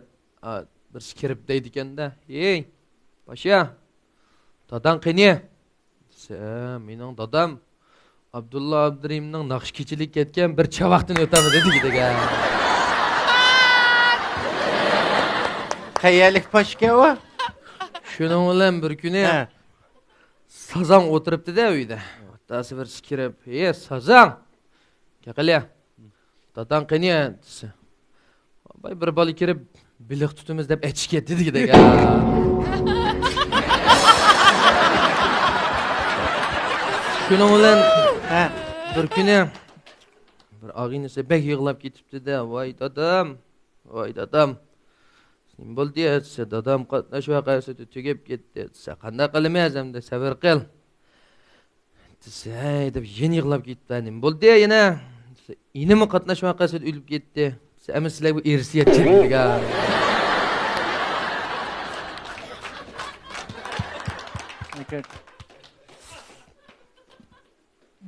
ئا، بىرسى كىرىپ دەيدىكەن-دە، «ھېي، پاشا، داداڭ قېنى؟» دېسە، «مېنىڭ دادام ئابدۇللا ئابدۇرېھىمنىڭ ناخشا كېچىلىكى كەتكەن، بىر چاۋاقتىن ئۆتەلمىدى» دېگەن. قەيەرلىك پاشىكەن ئۇ؟ شۇنىڭ بىلەن بىر كۈنى ھە. سازاڭ ئولتۇرۇپتۇ-دە ئۆيدە. ئاتاسى بىرسى كىرىپ، «ھېي، سازاڭ! كەقىلى، داداڭ قېنى؟» دېسە، «باي، بىر بالا كىرىپ، بېلىق تۇتىمىز دەپ ئەچىشىپ كەتتى» دېگۈدەك. شۇنىڭ بىلەن ھە. بىر كۈنى بىر ئاغىنىسى بەك يىغلاپ كېتىپتۇ-دە، «ۋاي دادام، ۋاي دادام.» «نېمە بولدى؟» دېسە، «دادام قاتناش ۋەقەسىدە تۈگەپ كەتتى» دېسە، «قانداق قىلىمىز ئەمدى، سەۋر قىل» دېسە، ھەي دەپ يەنە يىغلاپ كېتىپتۇ. «نېمە بولدى يەنە؟» دېسە، «ئىنىمۇ قاتناش ۋەقەسىدە ئۆلۈپ كەتتى» دېسە، «ئەمما سىلەر بۇ ئىرسىيەت» دېگەن.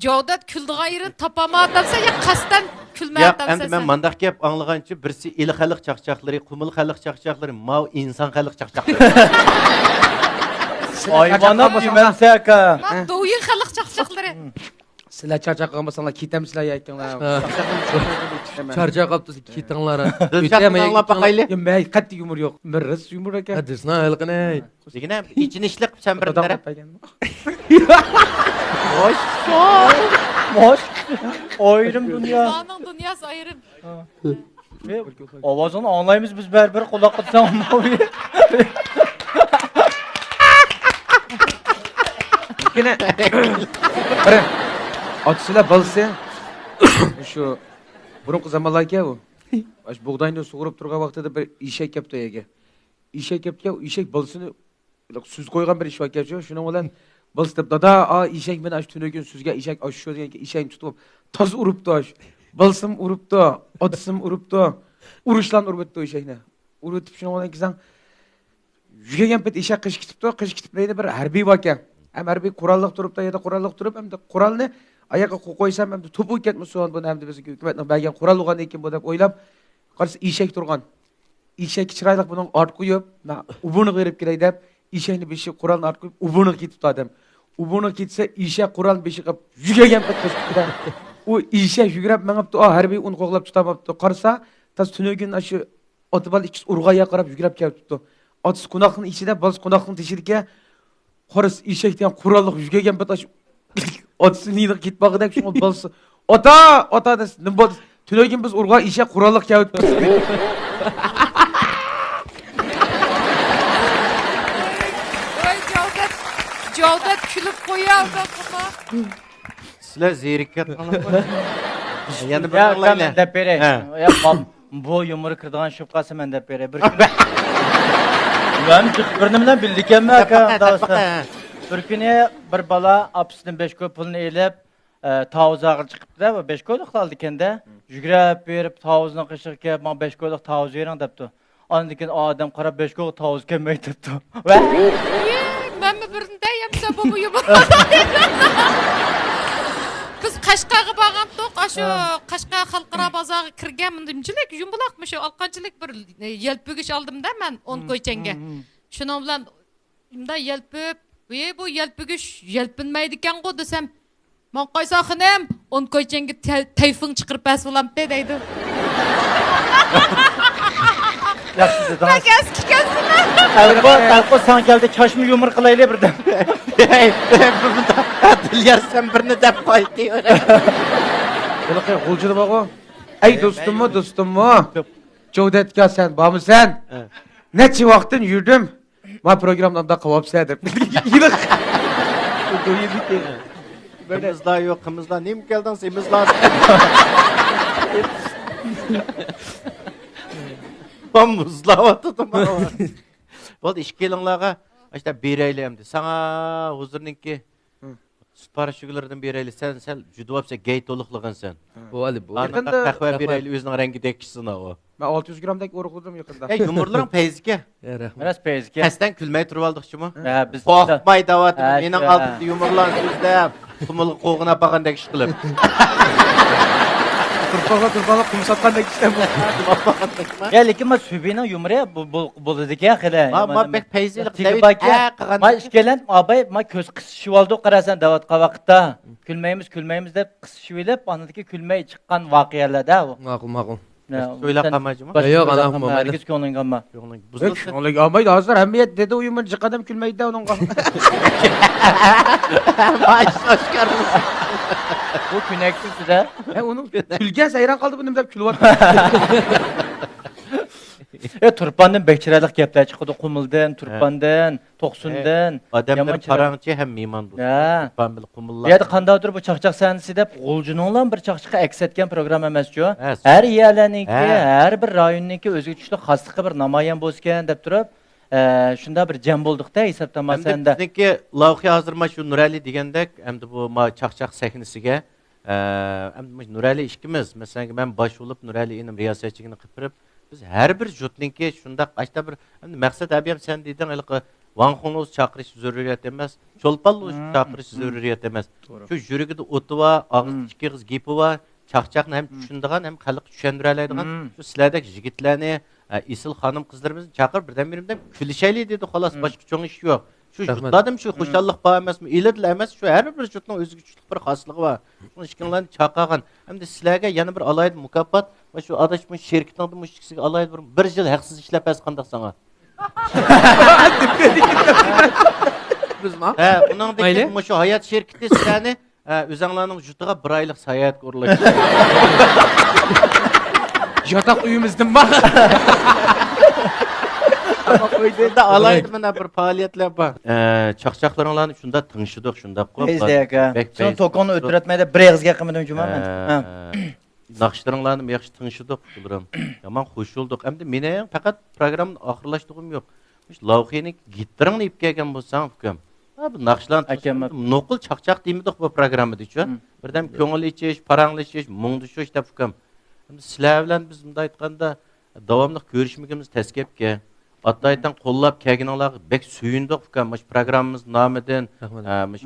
جاۋدات كۈلىدىغان يېرىنى تاپالمايۋاتامسەن يا قەستەن ياق، كۈلمەيۋاتامسەن ئەمدى مەن سەن؟ مانداق گەپ ئاڭلىغانچە، بىرسى ئىلى خەلق چاقچاقلىرى، قۇمۇل خەلق چاقچاقلىرى، ماۋۇ ئىنسان خەلق چاقچاقلىرى. ھايۋانات يېمەمسەن ئاكا. مانا دوۋيىن خەلق چاقچاقلىرى. سىلەر چاقچاق قىلغان بولساڭلار، كېتەمسىلەر يا ئىككىڭلار؟ ھە. چارچاپ قاپتۇ، كېتىڭلار. دىلشاتنى ئاڭلاپ باقايلى. يا، مەن قەتئىي يۇمۇر يوق. بىر راست يۇمۇر ئاكا. ھە، دېسىنا ھېلىقىنى. دېگىنە، ئېچىنىشلىق سەن بىر تەرەپ. ۋاي، شو! ئايرىم دۇنيا. ئىنساننىڭ دۇنياسى ئايرىم. ئاۋازىڭنى ئاڭلايمىز بىز بەرىبىر، قۇلاق قىلساڭ. لېكىن، قارا، ئاتىسىلا بالىسى، شۇ بۇرۇنقى زامانلاركەن ئۇ. ئاشۇ بۇغداينى سۇغۇرۇپ تۇرغان ۋاقتىدا بىر ئېشەك كەپتۇ يەرگە. ئېشەك كەپتىكەن، ئۇ ئېشەك بالىسىنى سۈزۈپ قويغان بىر ئېشەك ئىكەن شۇ. شۇنىڭ بىلەن بالىسى دەپ، «دادا، ئا، ئېشەك مېنى ئاشۇ تۈنۈگۈن سۈزگەن ئېشەك ئاشۇ شۇ» دېگەنكەن، ئېشەكنى تۇتۇپ تازا ئۇرۇپتۇ ئاشۇ. بالىسىمۇ ئۇرۇپتۇ، ئاتىسىمۇ ئۇرۇپتۇ. ئۇرۇشلارنى ئۇرۇۋېتىپتۇ ئېشەكنى. ئۇرۇۋېتىپ شۇنىڭ بىلەن كېسەڭ، يۈگۈرگەن پېتى ئېشەك قېچىپ كېتىپتۇ، قېچىپ كېتىپ نەيدە بىر ھەربىي باركەن. ھەم ھەربىي قوراللىق تۇرۇپتۇ، يەردە قوراللىق تۇرۇپ، ئەمدى قورالنى ئاياققا قويۇپ قويسام، ئەمدى توپىلىپ كەتمىسۇن، بۇنى ئەمدى بىزنىڭ ھۆكۈمەتنىڭ بەرگەن قورال بولغاندىن كېيىن بۇ دەپ ئويلاپ، قارىسا ئېشەك تۇرغان. ئېشەككە چىرايلىق بۇنىڭ ئارقا قويۇپ، مەن ئوبورنىغا بېرىپ كېلەي دەپ، ئېشەكنى بېشى قورالنى ئارقا قويۇپ، ئوبورنىغا كېتىپتۇ ئادەم. ئوبورنىغا كېتسە، ئېشەك قورالنى بېشىغا قىلىپ يۈگۈرگەن پېتى قېچىپ كېتىپتۇ. ئۇ ئېشەك يۈگۈرۈپ مېڭىپتۇ، ئا، ھەربىي ئۇنى قوغلاپ تۇتالماپتۇ. قارىسا، تاس تۈنۈگۈن ئاشۇ ئاتا بالا ئىككىسى ئۇرغان يەرگە قاراپ يۈگۈرۈپ كېلىپتۇ. ئاتىسى قوناقنىڭ ئىچىدە، بالىسى قوناقنىڭ تېشىدىكەن. قارىسا ئېشەك دېگەن قوراللىق يۈگۈرگەن پېتى ئاشۇ ئاتىسىنىڭ يېنىغا كېتىپ بارغۇدەك، شۇڭا بالىسى، «ئاتا، ئاتا» دېسە، «نېمە بولدى؟» «تۈنۈگۈن بىز ئۇرغان ئېشەك قوراللىق كەۋېتىپتۇ» دېدى. ۋاي، جاۋدەت، جاۋدەت كۈلۈپ قويالدى، قاپا. سىلەر زېرىكىپ كەتتىڭلارمۇ؟ يەنە بىر يا، ئاڭلايلى. مەن دەپ بېرەي. ھە. يا، باب-، بۇ يۇمۇر كىرىدىغان شۇ قالسا مەن دەپ بېرەي. بىر كۈنى يا، بىر نېمە بىلىدىكەنمەن، دەپ ئاكا، باقە، دەپ داۋاسىدا. باقە. بىر كۈنى بىر بالا ئاپىسىدىن بەش كوي پۇلنى ئېلىپ، ئە، تاۋۇز ئاغرى چىقىپتۇ-دە، بەش كويلۇق قىلالىدىكەن-دە. يۈگۈرۈپ بېرىپ، تاۋۇزنىڭ قېشىغا كېلىپ، «ماڭا بەش كويلۇق تاۋۇز بېرىڭ» دەپتۇ. ئاندىن كېيىن ئادەم قاراپ، «بەش كويلۇق تاۋۇز كەلمەيدۇ» دەپتۇ. ۋە؟ ئىي، مەنمۇ بىرنى دەي ئەمسە بۇمۇ يۇمۇر. بىز قەشقەرگە بارغانتۇق، ئاشۇ ھە. قەشقەر خەلقئارا بازارغا كىرگەن، مۇندىمچىلىك، يۇمبۇلاق مۇشۇ ئالقانچىلىك بىر يەلپۈگۈچ ئالدىم-دە مەن ئون ھىم، كوي چەڭگە. ھىم، ھىم. شۇنىڭ بىلەن مۇنداق يەلپۈپ، «ۋى، بۇ يەلپۈگۈچ يەلپۈنمەيدىكەنغۇ» دېسەم، «ماڭا قايسا خېنىم، ئون كوي چەڭگە تەي-، تەيفىڭ چىقىرىپ بەرسە بولامتى» دەيدۇ. ياخشى دېدىڭىز. بەك ئەسكى ئىكەنسىز. ئەلقۇ، ئەلقۇ ساڭا كەلدى، چاچمۇ يۇمۇر قىلايلى بىردەم. ھەي، دىليار، سەن بىرنى دەپ قايتىۋەر. ھېلىقى غۇلجىدا بارغۇ. ئەي، دوستۇممۇ، دوستۇممۇ؟ جودەتكە سەن بارمۇ سەن؟ ھە. نەچچە ۋاقىتتىن يۈردۈم. ما پروگراممىنى ئانداق قىلىۋاپسەن دەپ. قىمىزلار يوق، قىمىزلار. نېمە كەلدىڭ، سېمىزلار؟ مۇزلاۋاتىدۇ مانا. بولدى، ئىككىلىڭلارغا ئاشتا بېرەيلى ئەمدى. ساڭا ھۇزۇرنىڭكى سۈت پاراشوكلىرىدىن بېرەيلى. سەن سەل جۈدۈۋاپسەن، گەي تولۇقلىغانسەن. بولدى، بولدى. ئانىڭغا قەھۋە بېرەيلى، ئۆزىنىڭ رەڭگىدەك كىشىسىنى ئۇ. مەن ئالتە يۈز گرامدەك ئورۇقلىدىم يېقىندا. ئەي، يۇمۇرلىرىڭ پەيزىكەن. يا، رەھمەت. راست پەيزىكەن. قەستەن كۈلمەي تۇرۇۋالدۇقچىمۇ؟ ھە، بىز قورقماي دەۋاتىدۇ، ھە، مېنىڭ ئالدىمدا يۇمۇرلارنى سۆزلەپ، قۇمۇلغا قوغۇن ئاپارغاندەك ئىش قىلىپ. تۇرپانغا، تۇرپانغا قۇم ساتقاندەك ئىش قىلىپ. يا، لېكىن ما سۈبىنىڭ يۇمۇرى بۇ، بۇ، بولىدىكەن خېلى. ما، ما، بەك پەيزىلىق، تىلى باركەن. ھە، قىلغان. ما ئىككىيلەن، ما باي، ما كۆز قىسىشىۋالدۇق، قاراسەن، دەۋاتقان ۋاقىتتا. كۈلمەيمىز، كۈلمەيمىز دەپ قىسىشىۋېلىپ، ئاندىن كېيىن كۈلمەي چىققان ۋەقەلەردە ئۇ. ماقۇل، ماقۇل. يا، سەن ئويلاپ قالمايسىزمۇ؟ باشقا ياق، ياق، ئويلاپ قالما، مايلى. ھەرگىز كۆڭلۈڭگە ئالما. كۆڭلۈڭ بۇزۇلسا. كۆڭلۈڭگە ئالمايدۇ، ھازىر ھەممە يەردە دېدى ئۇ يۇمۇر، جىق ئادەم كۈلمەيدۇ ئۇنىڭغا. بۇ كۆنەكسىز-دە. ھە، ئۇنىڭ كۈلگەن ھەيران قالدى، بۇ نېمە دەپ كۈلۈۋاتىدۇ. ئە، تۇرپاندىن بەك چىرايلىق گەپلەر چىقىدۇ، قۇمۇلدىن، تۇرپاندىن. توقسۇندىن. ئادەملەر پاراڭچى ھەم مېھمان دوستى. ھە. بۇ يەردە قانداقتۇر بۇ چاقچاق سەھنىسى دەپ غۇلجىنىڭلام بىر چاقچىقى ئەكس ئەتكەن پروگرامما ئەمەسچۇ. ھە. ھەر يەرلەرنىڭكى، ھە، ھەر بىر رايوننىڭكى ئۆزىگە تۇشلۇق خاسلىقى بىر نامايان بولسىكەن دەپ تۇرۇپ، ئە، شۇنداق بىر جەم بولدۇقتا ھېساب تاماسەندە. بىزنىڭكى لاۋخى ھازىر ما شۇ نۇرئەلى دېگەندەك، ئەمدى بۇ ما چاقچاق سەھنىسىگە ئە، ئەمدى مۇشۇ نۇرئەلى ئىككىمىز، مەسىلەن، مەن باش بولۇپ، نۇرئەلى ئىنىم رىياسەتچىلىكىنى قىلىپ بېرىپ، بىز ھەر بىر جۇتنىڭكى شۇنداق، ئاشتا بىر، ئەمدى مەقسەت ئەبىيەم سەن دېدىڭ، ھېلىقى ۋاڭ خۇڭلۇز چاقىرىش زۆرۈرىيەت ئەمەس، چولپان لۇز چاقىرىش زۆرۈرىيەت ئەمەس. شۇ يۈرىكىدە ئوتى بار، ئاغزىدا ئىككى ئېغىز گېپى بار، چاقچاقنى ھەم چۈشىنىدىغان، ھەم خەلققە چۈشەندۈرەلەيدىغان شۇ سىلەردەك يىگىتلەرنى، ئە، ئېسىل خانىم-قىزلىرىمىزنى چاقىرىپ، بىردەم-بىردەم كۈلۈشەيلى دېدى، خالاس، باشقا چوڭ ئىش يوق. شۇ يۇرتلاردىمۇ شۇ خۇشاللىق بار ئەمەسمۇ؟ ئىلىدىلا ئەمەس، شۇ ھەر بىر يۇرتنىڭ ئۆزىگە چۈشلۈك بىر خاسلىقى بار. شۇڭا ئىككىڭلارنى چاقىرغان. ئەمدى سىلەرگە يەنە بىر ئالاھىدە مۇكاپات. مانا شۇ ئاداش، مۇشۇ شىركىتىڭدىن مۇشۇ ئىككىسىگە ئالاھىدە بىر، بىر يىل ھەقسىز ئىشلەپ بەرسە قانداق ساڭا؟ بىزما؟ ھە، ئۇنىڭدىن كېيىن مۇشۇ ھايات شىركىتى سىلەرنى، ھە، ئۆزەڭلارنىڭ يۇرتىغا بىر ئايلىق ساياھەتكە ئورۇنلاشتۇرىدۇ. ياتاق ئۆيىمىزدىنما؟ ئۇندا ئالاھىدە مانا بىر پائالىيەتلەر بار. ئە، چاقچاقلىرىڭلارنى شۇنداق تىڭشىدۇق، شۇنداققۇ. پەيزى ئاكا. سېنىڭ توكۇڭنى ئۆتۈرەتمەيدە، بىر ئېغىز گەپ قىلمىدىم جۇما مەن. ئە، ناخشىلىرىڭلارنىمۇ ياخشى تىڭشىدۇق، ئۇكىلىرىم. يامان خوش بولدۇق. ئەمدى مېنىڭ پەقەت پروگراممىنى ئاخىرلاشتۇرغۇم يوق. مۇشۇ لاۋخىنىڭ گىتارىڭنى ئېلىپ كەلگەن بولساڭ، ئۇكام. ھە، بۇ ناخشىلارنى تىڭشىدۇق. نوقۇل چاقچاق دېمىدۇق بۇ پروگراممىدا، شۇ. بىردەم كۆڭۈل ئېچىش، پاراڭلىشىش، مۇڭدىشىش دەپ، ئۇكام. ئەمدى سىلەر بىلەن بىز مۇنداق ئېيتقاندا، داۋاملىق كۆرۈشمىكىمىز تەسكەپكە. ئاتايتەن قوللاپ كەلگىنىڭلارغا بەك سۆيۈندۇق، ئۇكام. مۇشۇ پروگراممىمىز نامىدىن، رەھمەت. ئە، مۇشۇ